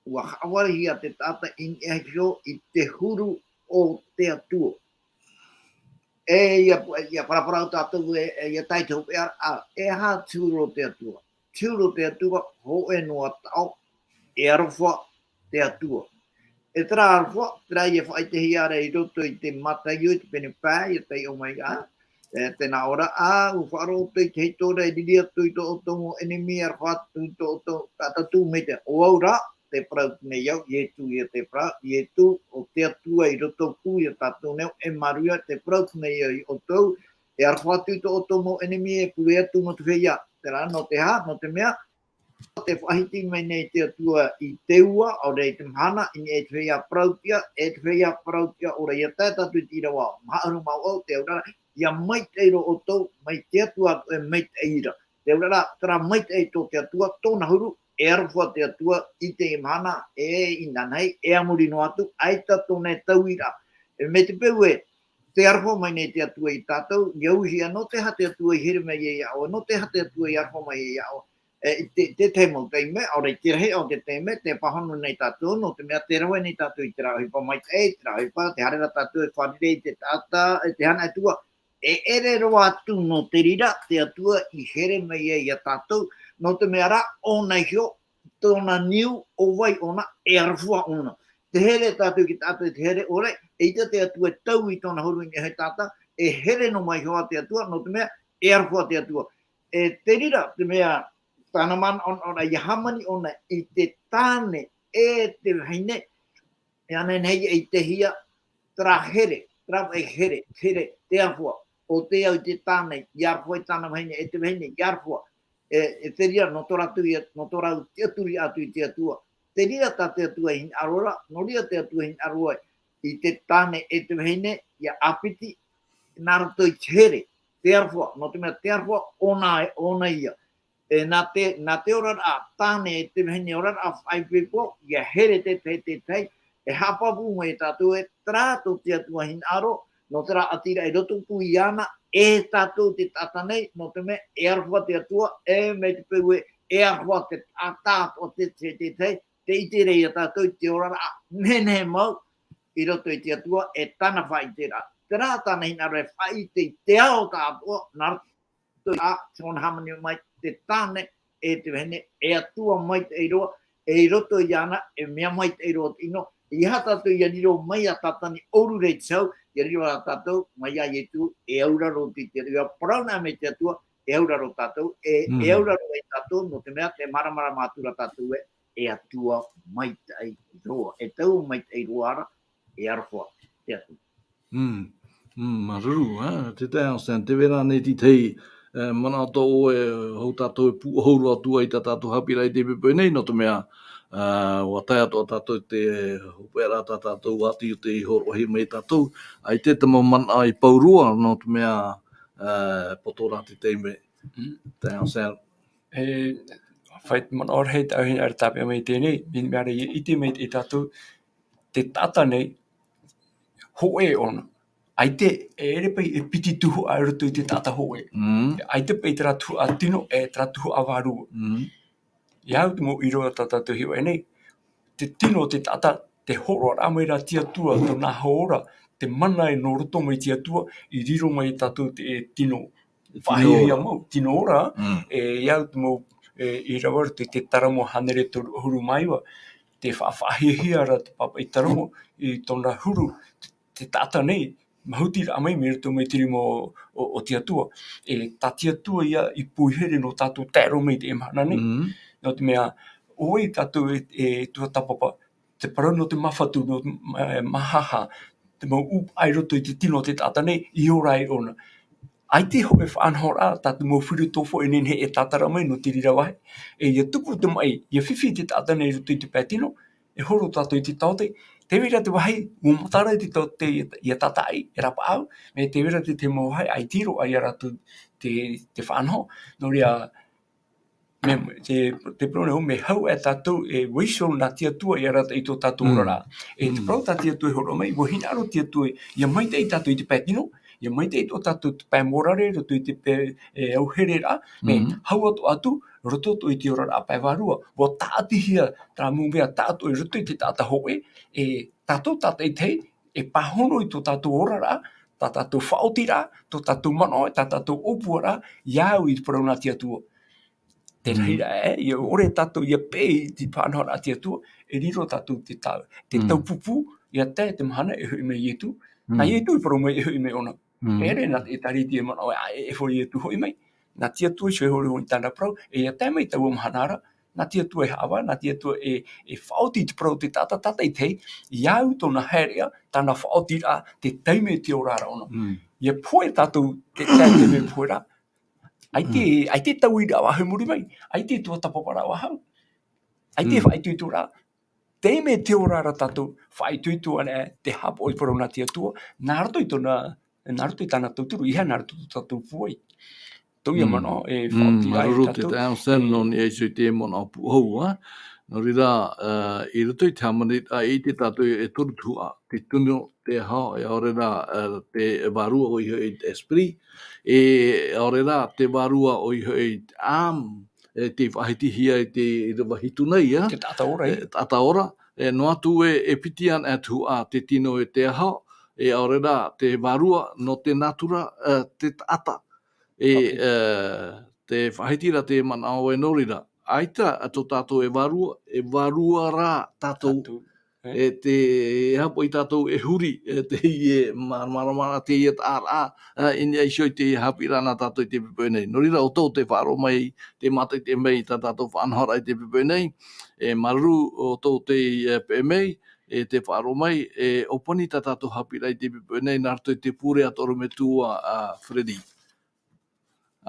ua haʻavarehia te taʻata i niʻa iho i te huru o te Atua. E, ʻia, ʻia paraparau tātou e, e, ʻia tae i te hopeʻa, a, e aha te huru o te Atua? Te huru o te Atua, hōʻē noa taʻo, e aroha te Atua. E terā aroha, terā ia faʻaʻitehia ra i roto i te Mataio i te pene pae, ʻia taiʻo mai ra. E, tē nā ʻō ra, a, ʻua faʻaroʻo ʻoutou i te hītori, e riri atu i tō ʻoutou mau ʻenemi, e aroha atu i tō ʻoutou taʻata tū maitaʻi. ʻO au rā, tē parau atu nei au, Ietu ia tē parau, Ietu, ʻo te Atua i roto pū ia tātou nei, e Maria, tē parau atu nei au ia ʻoutou, e aroha atu i tō ʻoutou mau ʻenemi, e pure atu nō te feiā. Terā, nō te aha, nō te mea, tē faʻahiti mai nei te Atua i te ua, ʻaore i te mahana, i niʻa i te feiā parau-tiʻa, e te feiā parau-tiʻa, ʻaore, ʻia tae tātou i te ʻīrava maha ʻahuru mā vaʻu, te auraʻa, ʻia maitaʻi roa ʻoutou, mai te Atua atoʻa e maitaʻi ra. Te auraʻa, terā maitaʻi tō te Atua, tōna huru, e aroha te Atua i teie mahana, e inanahi, e a muri noa atu, ʻaita tōna e tauiraʻa. E mai te peu ē, tē aroha mai nei te Atua ia tātou, ʻia uihia, nō te aha te Atua i here mai ai iāʻu, nō te aha te Atua i aroha mai ai iāʻu. E, i te, te tahi mau taime, ʻaore i te rahi o te taime, tē pāhono nei tātou, nō te mea tē rave nei tātou i terā ʻohipa maitaʻi, terā ʻohipa, tē haere ra tātou e fārerei i te taʻata, e te hanaʻe atu ā, e ʻere roa atu nō te reira, te Atua i here mai ai ia tātou, nō te mea rā, ʻōna iho, tōna niu, ʻo vai ʻōna, e aroha ʻōna. Tē here tātou i te taʻata, tē here ʻore, eʻita te Atua e taui tōna huru i niʻa iho i te taʻata, e here noa mai iho ā te Atua, nō te mea, e aroha te Atua. E te reira te mea, tāna manaʻonaʻoraʻa ia hāmani ʻōna i te tāne e te vahine, e ana nei i te hia, terā here, terā vaʻe here, here, te aroha, ʻo te au i te tāne, i aroha i tāna vahine, e te vahine, i aroha, e, e te reira, nō tō rātou ia, nō tō rātou tiʻaturi atu i te Atua. Te reira tā te Atua i hinaʻaro ra, nō reira te Atua i hinaʻaro ai i te tāne e te vahine, ia ʻāpiti, nā roto i te here, te aroha, nō te mea te aroha, ʻōna, ʻōna ia. E, nā te, nā te oraraʻa tāne e te vahine, oraraʻa faʻaipoipo, ia here te tahi, te tahi, e haʻapāpū mai e tātou e terā tō te Atua hinaʻaro, nō terā ʻati ra i roto pū iāna, e tātou te taʻata nei, nō te mea, e aroha te Atua, e mai te peu ē, e aroha te taʻata, tō te, te, te, te, te ʻite ra ia tātou i te oraraʻa, nehenehe mau, i roto i te Atua, e tāna faʻaʻiteraʻa. Terā tāna hinaʻaro e faʻaʻite i te ao tāʻatoʻa, nā roto i a, te hōna hāmani mai te tāne, e te vahine, e Atua maitaʻi roa, e i roto iāna, e mea maitaʻi roa te ʻino, ʻeiaha tātou ia riro mai ā Tātani ʻōrure i te hau, ia riro ā tātou, mai iā Ietu, e auraro te, te, ia parau na mai te Atua, e auraro tātou, e, e Mm. auraro ai tātou, nō te mea, te māramarama atu ra tātou e, e Atua maitaʻi roa, e taua maitaʻi roa ra, e aroha, te Atua. Mm. Mm, māuruuru, ā, te taeaʻe Anselme, tē vai ra ānei te tahi, ā, manaʻo tō ʻoe, hou tātou e pūʻohu roa atu ai tā tātou haʻapiʻiraʻa i teie poʻipoʻi nei, nō te mea, ā, ʻua tae atoʻa tātou te hopeʻa ra tā tātou ʻati o tei hōroʻahia mai e tātou, ʻaita te mau manaʻo i pau roa, nō te mea, ā, poto ra te taime. Mm. Taeaʻe Anselme. E, fai te manaʻo rahi tāʻu hinaʻaro tāpeʻa mai i teie nei, mea, mea ra ia ʻite mai e tātou, te taʻata nei, hōʻē ʻōna. ʻAita, e ʻere paʻi e piti tuhaʻa i roto i te taʻata hōʻē. Mm. ʻAita paʻi terā tuhaʻa tino, e terā tuhaʻa vārua. Mm. Ia au te mau ʻīrava tā tātou e hiʻo nei. Te tino o te taʻata, te hōroʻaraʻa mai ra te Atua, tōna hora, te mana e nō roto mai te Atua, i riro mai e tātou te, e tino. Tino faʻahiahia ora. Mau, tino ora, Mm. e, ia au te mau, e, ʻīrava i te, te Taramo hānere toru ʻahuru mā iva, te fa-, faʻahiahia ra te pāpaʻi Taramo, i tōna huru, te, te taʻata nei, mahutiraʻa mai, mai roto mai te rima o, o, o te Atua. E, tā te Atua ia i poihere nō tātou tae roa mai i teie mahana nei. Mm. Nō te mea, ʻo vai tātou e, e tuatāpapa, te parau nō te māfatu, nō te, e, māhaha, te mau ʻūpaʻa i roto i te tino o te taʻata nei, i ora ai ʻōna. ʻAita hōʻē faʻanahoraʻa, tā te mau filotofa e nehenehe e tātara mai nō te reira vāhi. E, ia tupu te maʻi, ia fifi te taʻata nei i roto i te pae tino, e horo tātou i te taote. Tē vai ra te vāhi, ʻua matara te taote ia tātaʻi, e rapaʻau, mea tē vai ra te, te mau vāhi, ʻaita i roaʻa ia rātou te, te faʻanaho. Nō reira, mea, te, te parau nei, mea hau e tātou e vaiiho nā te Atua ia arataʻi i tō tātou Mm. oraraʻa. E te Mm. parau tā te Atua e hōroʻa mai, ʻua hinaʻaro te Atua ia maitaʻi tātou i te pae tino, ia maitaʻi tō tātou te pae mōrare, roto i te pae, e, auhereraʻa, mea Mm. hau atu atu, roto atoʻa i te oraraʻa pae vārua. ʻUa tāʻatihia, terā mau mea tāʻatoʻa i roto i te taʻata hōʻē, e tātou tātaʻitahi, e pāhono i tō tātou oraraʻa, tā tātou faʻaotiraʻa, tō tātou manaʻo, tā tātou ʻōpuaraʻa, ia au i te parau nā te Atua. Te Mm. reira ē, ia ʻore tātou ia peʻe i te faʻanahoraʻa a te Atua, e riro tātou te tau, te Mm. taupupū, ia tae te mahana e hoʻi mai Ietu. Nā Mm. Ietu i parau mai e hoʻi mai ʻōna. Mm. E ʻere nā te ʻĒtārētia e manaʻo ē, ʻae e ʻore Ietu hoʻi mai. Nā te Atua iho e hōroʻahia i tāna parau, e ia tae mai taua mahana ra, nā te Atua e haʻavā, nā te Atua e, e faʻaoti i te parau o te taʻata tātaʻitahi, ia au tōna haereʻa, tāna faʻaotiraʻa, te taime te ora ra ʻōna. Mm. Ia pohe tātou te, te taime pohe ra, ʻaita, Mm. ʻaita tauiraʻa vāhi i muri mai, ʻaita tuatāpaparaʻa vāhi. ʻAita Mm. faʻaitoitoraʻa. Taime te ora ra tātou, faʻaitoito ana te haʻapaʻo i te parau nā te Atua, nā roto i tōna, nā roto i tāna tauturu, ʻeiaha nā roto i tō tātou pūai. Tō ia Mm. manaʻo, e Mm, faʻaoti ai māuruuru te tātou. Taeaʻe Anselme, E nō niʻa iho i te manaʻo pūʻohu, ā. Nō reira, ā, i roto i te hāmaniraʻa, e ʻite tātou e toru tuhaʻa, te tino, te aho, e ʻaore rā, ā, te vārua ʻoia hoʻi te esprit, e ʻaore rā, te vārua ʻoia hoʻi te âme, e tei faʻahitihia i te ʻīrava hitu nei, ā. Te taʻata ora, e. E, taʻata ora, e, noa atu ē, e piti ana e tuhaʻa, te tino e te aho, e ʻaore rā, te vārua, nō te natura, e, te taʻata. E, Paʻi. E, tē faʻahiti ra te manaʻo ē nō reira. ʻAita, ā, tō tātou e vārua, e vārua rā tātou. Tātou. E te, e aha paʻi tātou e huri, e teie māramarama, teie taʻaraʻa, e, i niʻa iho i te haʻapiʻiraʻa nā tātou i te poʻipoʻi nei. Nō reira, ʻo tō te faʻaroʻo mai, te mātaʻitaʻi mai tā tātou faʻanahoraʻa i te poʻipoʻi nei, e māuruuru ʻo tō te, e, peʻe mai, e te faʻaroʻo mai, e ʻōpani tā tātou haʻapiʻiraʻa i te poʻipoʻi nei, nā roto i te pure a tō ʻorometua, a, Freddy.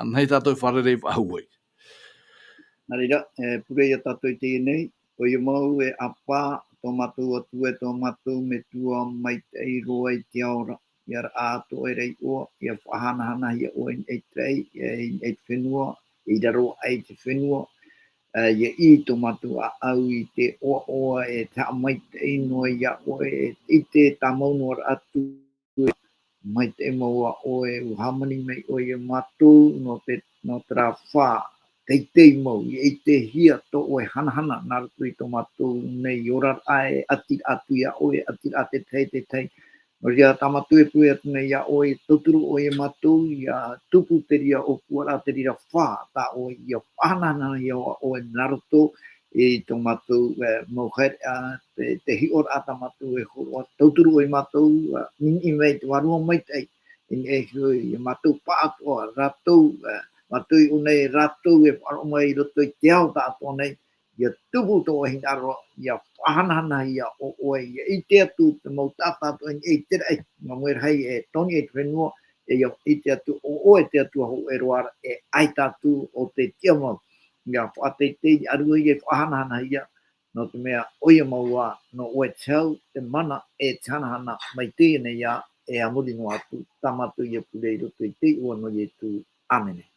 Anaʻe tātou e fārerei faʻahou ai. Nā reira, e, pure ia tātou i teie nei, ʻoia mau e ʻāpā, tō mātou Atua, tō mātou Metua maitaʻi roa i te ao ra, ʻia raʻa atoʻa ra iā ʻoe, ʻia faʻahanahanahia ʻoe i niʻa i te raʻi, e, i niʻa i te fenua, i raro aʻe i te fenua, e, ʻia ʻī tō mātou ʻāʻau i te ʻoaʻoa e te haʻamaitaʻi noa iā ʻoe, e te tāmau noa ra atu, maitaʻi mau ā ʻoe, ʻua hāmani mai ʻoe iā mātou, nō te, nō terā fā teitei mau, ʻia ʻitehia tō ʻoe hanahana, nā roto i tō mātou nei oraraʻa e ʻati atu iā ʻoe, ʻati atu te tahi, te tahi. Nō reira, tā mātou e pure atu nei iā ʻoe, tauturu ʻoe iā mātou, ʻia tupu te reira ʻōpuaraʻa, te reira fā, tā ʻoe, ʻia faʻahanahanahia ʻoe nā roto, i tō mātou, e, mau haereʻa, te, te hiʻoraʻa tā mātou e hōroʻa, tauturu ʻoe iā mātou, e, niʻiniʻi mai te Vārua Maitaʻi, i niʻa iho iā mātou pāʻatoʻa, rātou, e, mātou i ʻō nei, rātou e faʻaroʻo mai i roto i te ao tāʻatoʻa nei, ʻia tupu tō ʻoe hinaʻaro, ʻia faʻahanahanahia ʻo ʻoe, ʻia ʻite atu te mau taʻata atoʻa i niʻa i te raʻi, mā mua rahi e tō niʻa i te fenua, e ʻia ʻite atu ʻo ʻoe te Atua hōʻē roa ra, e ʻaita atu ʻo te tiʻa mau. ʻIa faʻateitei, ʻia ʻaruʻahia, faʻahanahanahia, nō te mea ʻoia mau ā, nō ʻoe te hau, te mana, e te hanahana, mai teie nei ā, e a muri noa atu, tā mātou ia pure i roto i te iʻoa nō Ietu. ʻĀmene.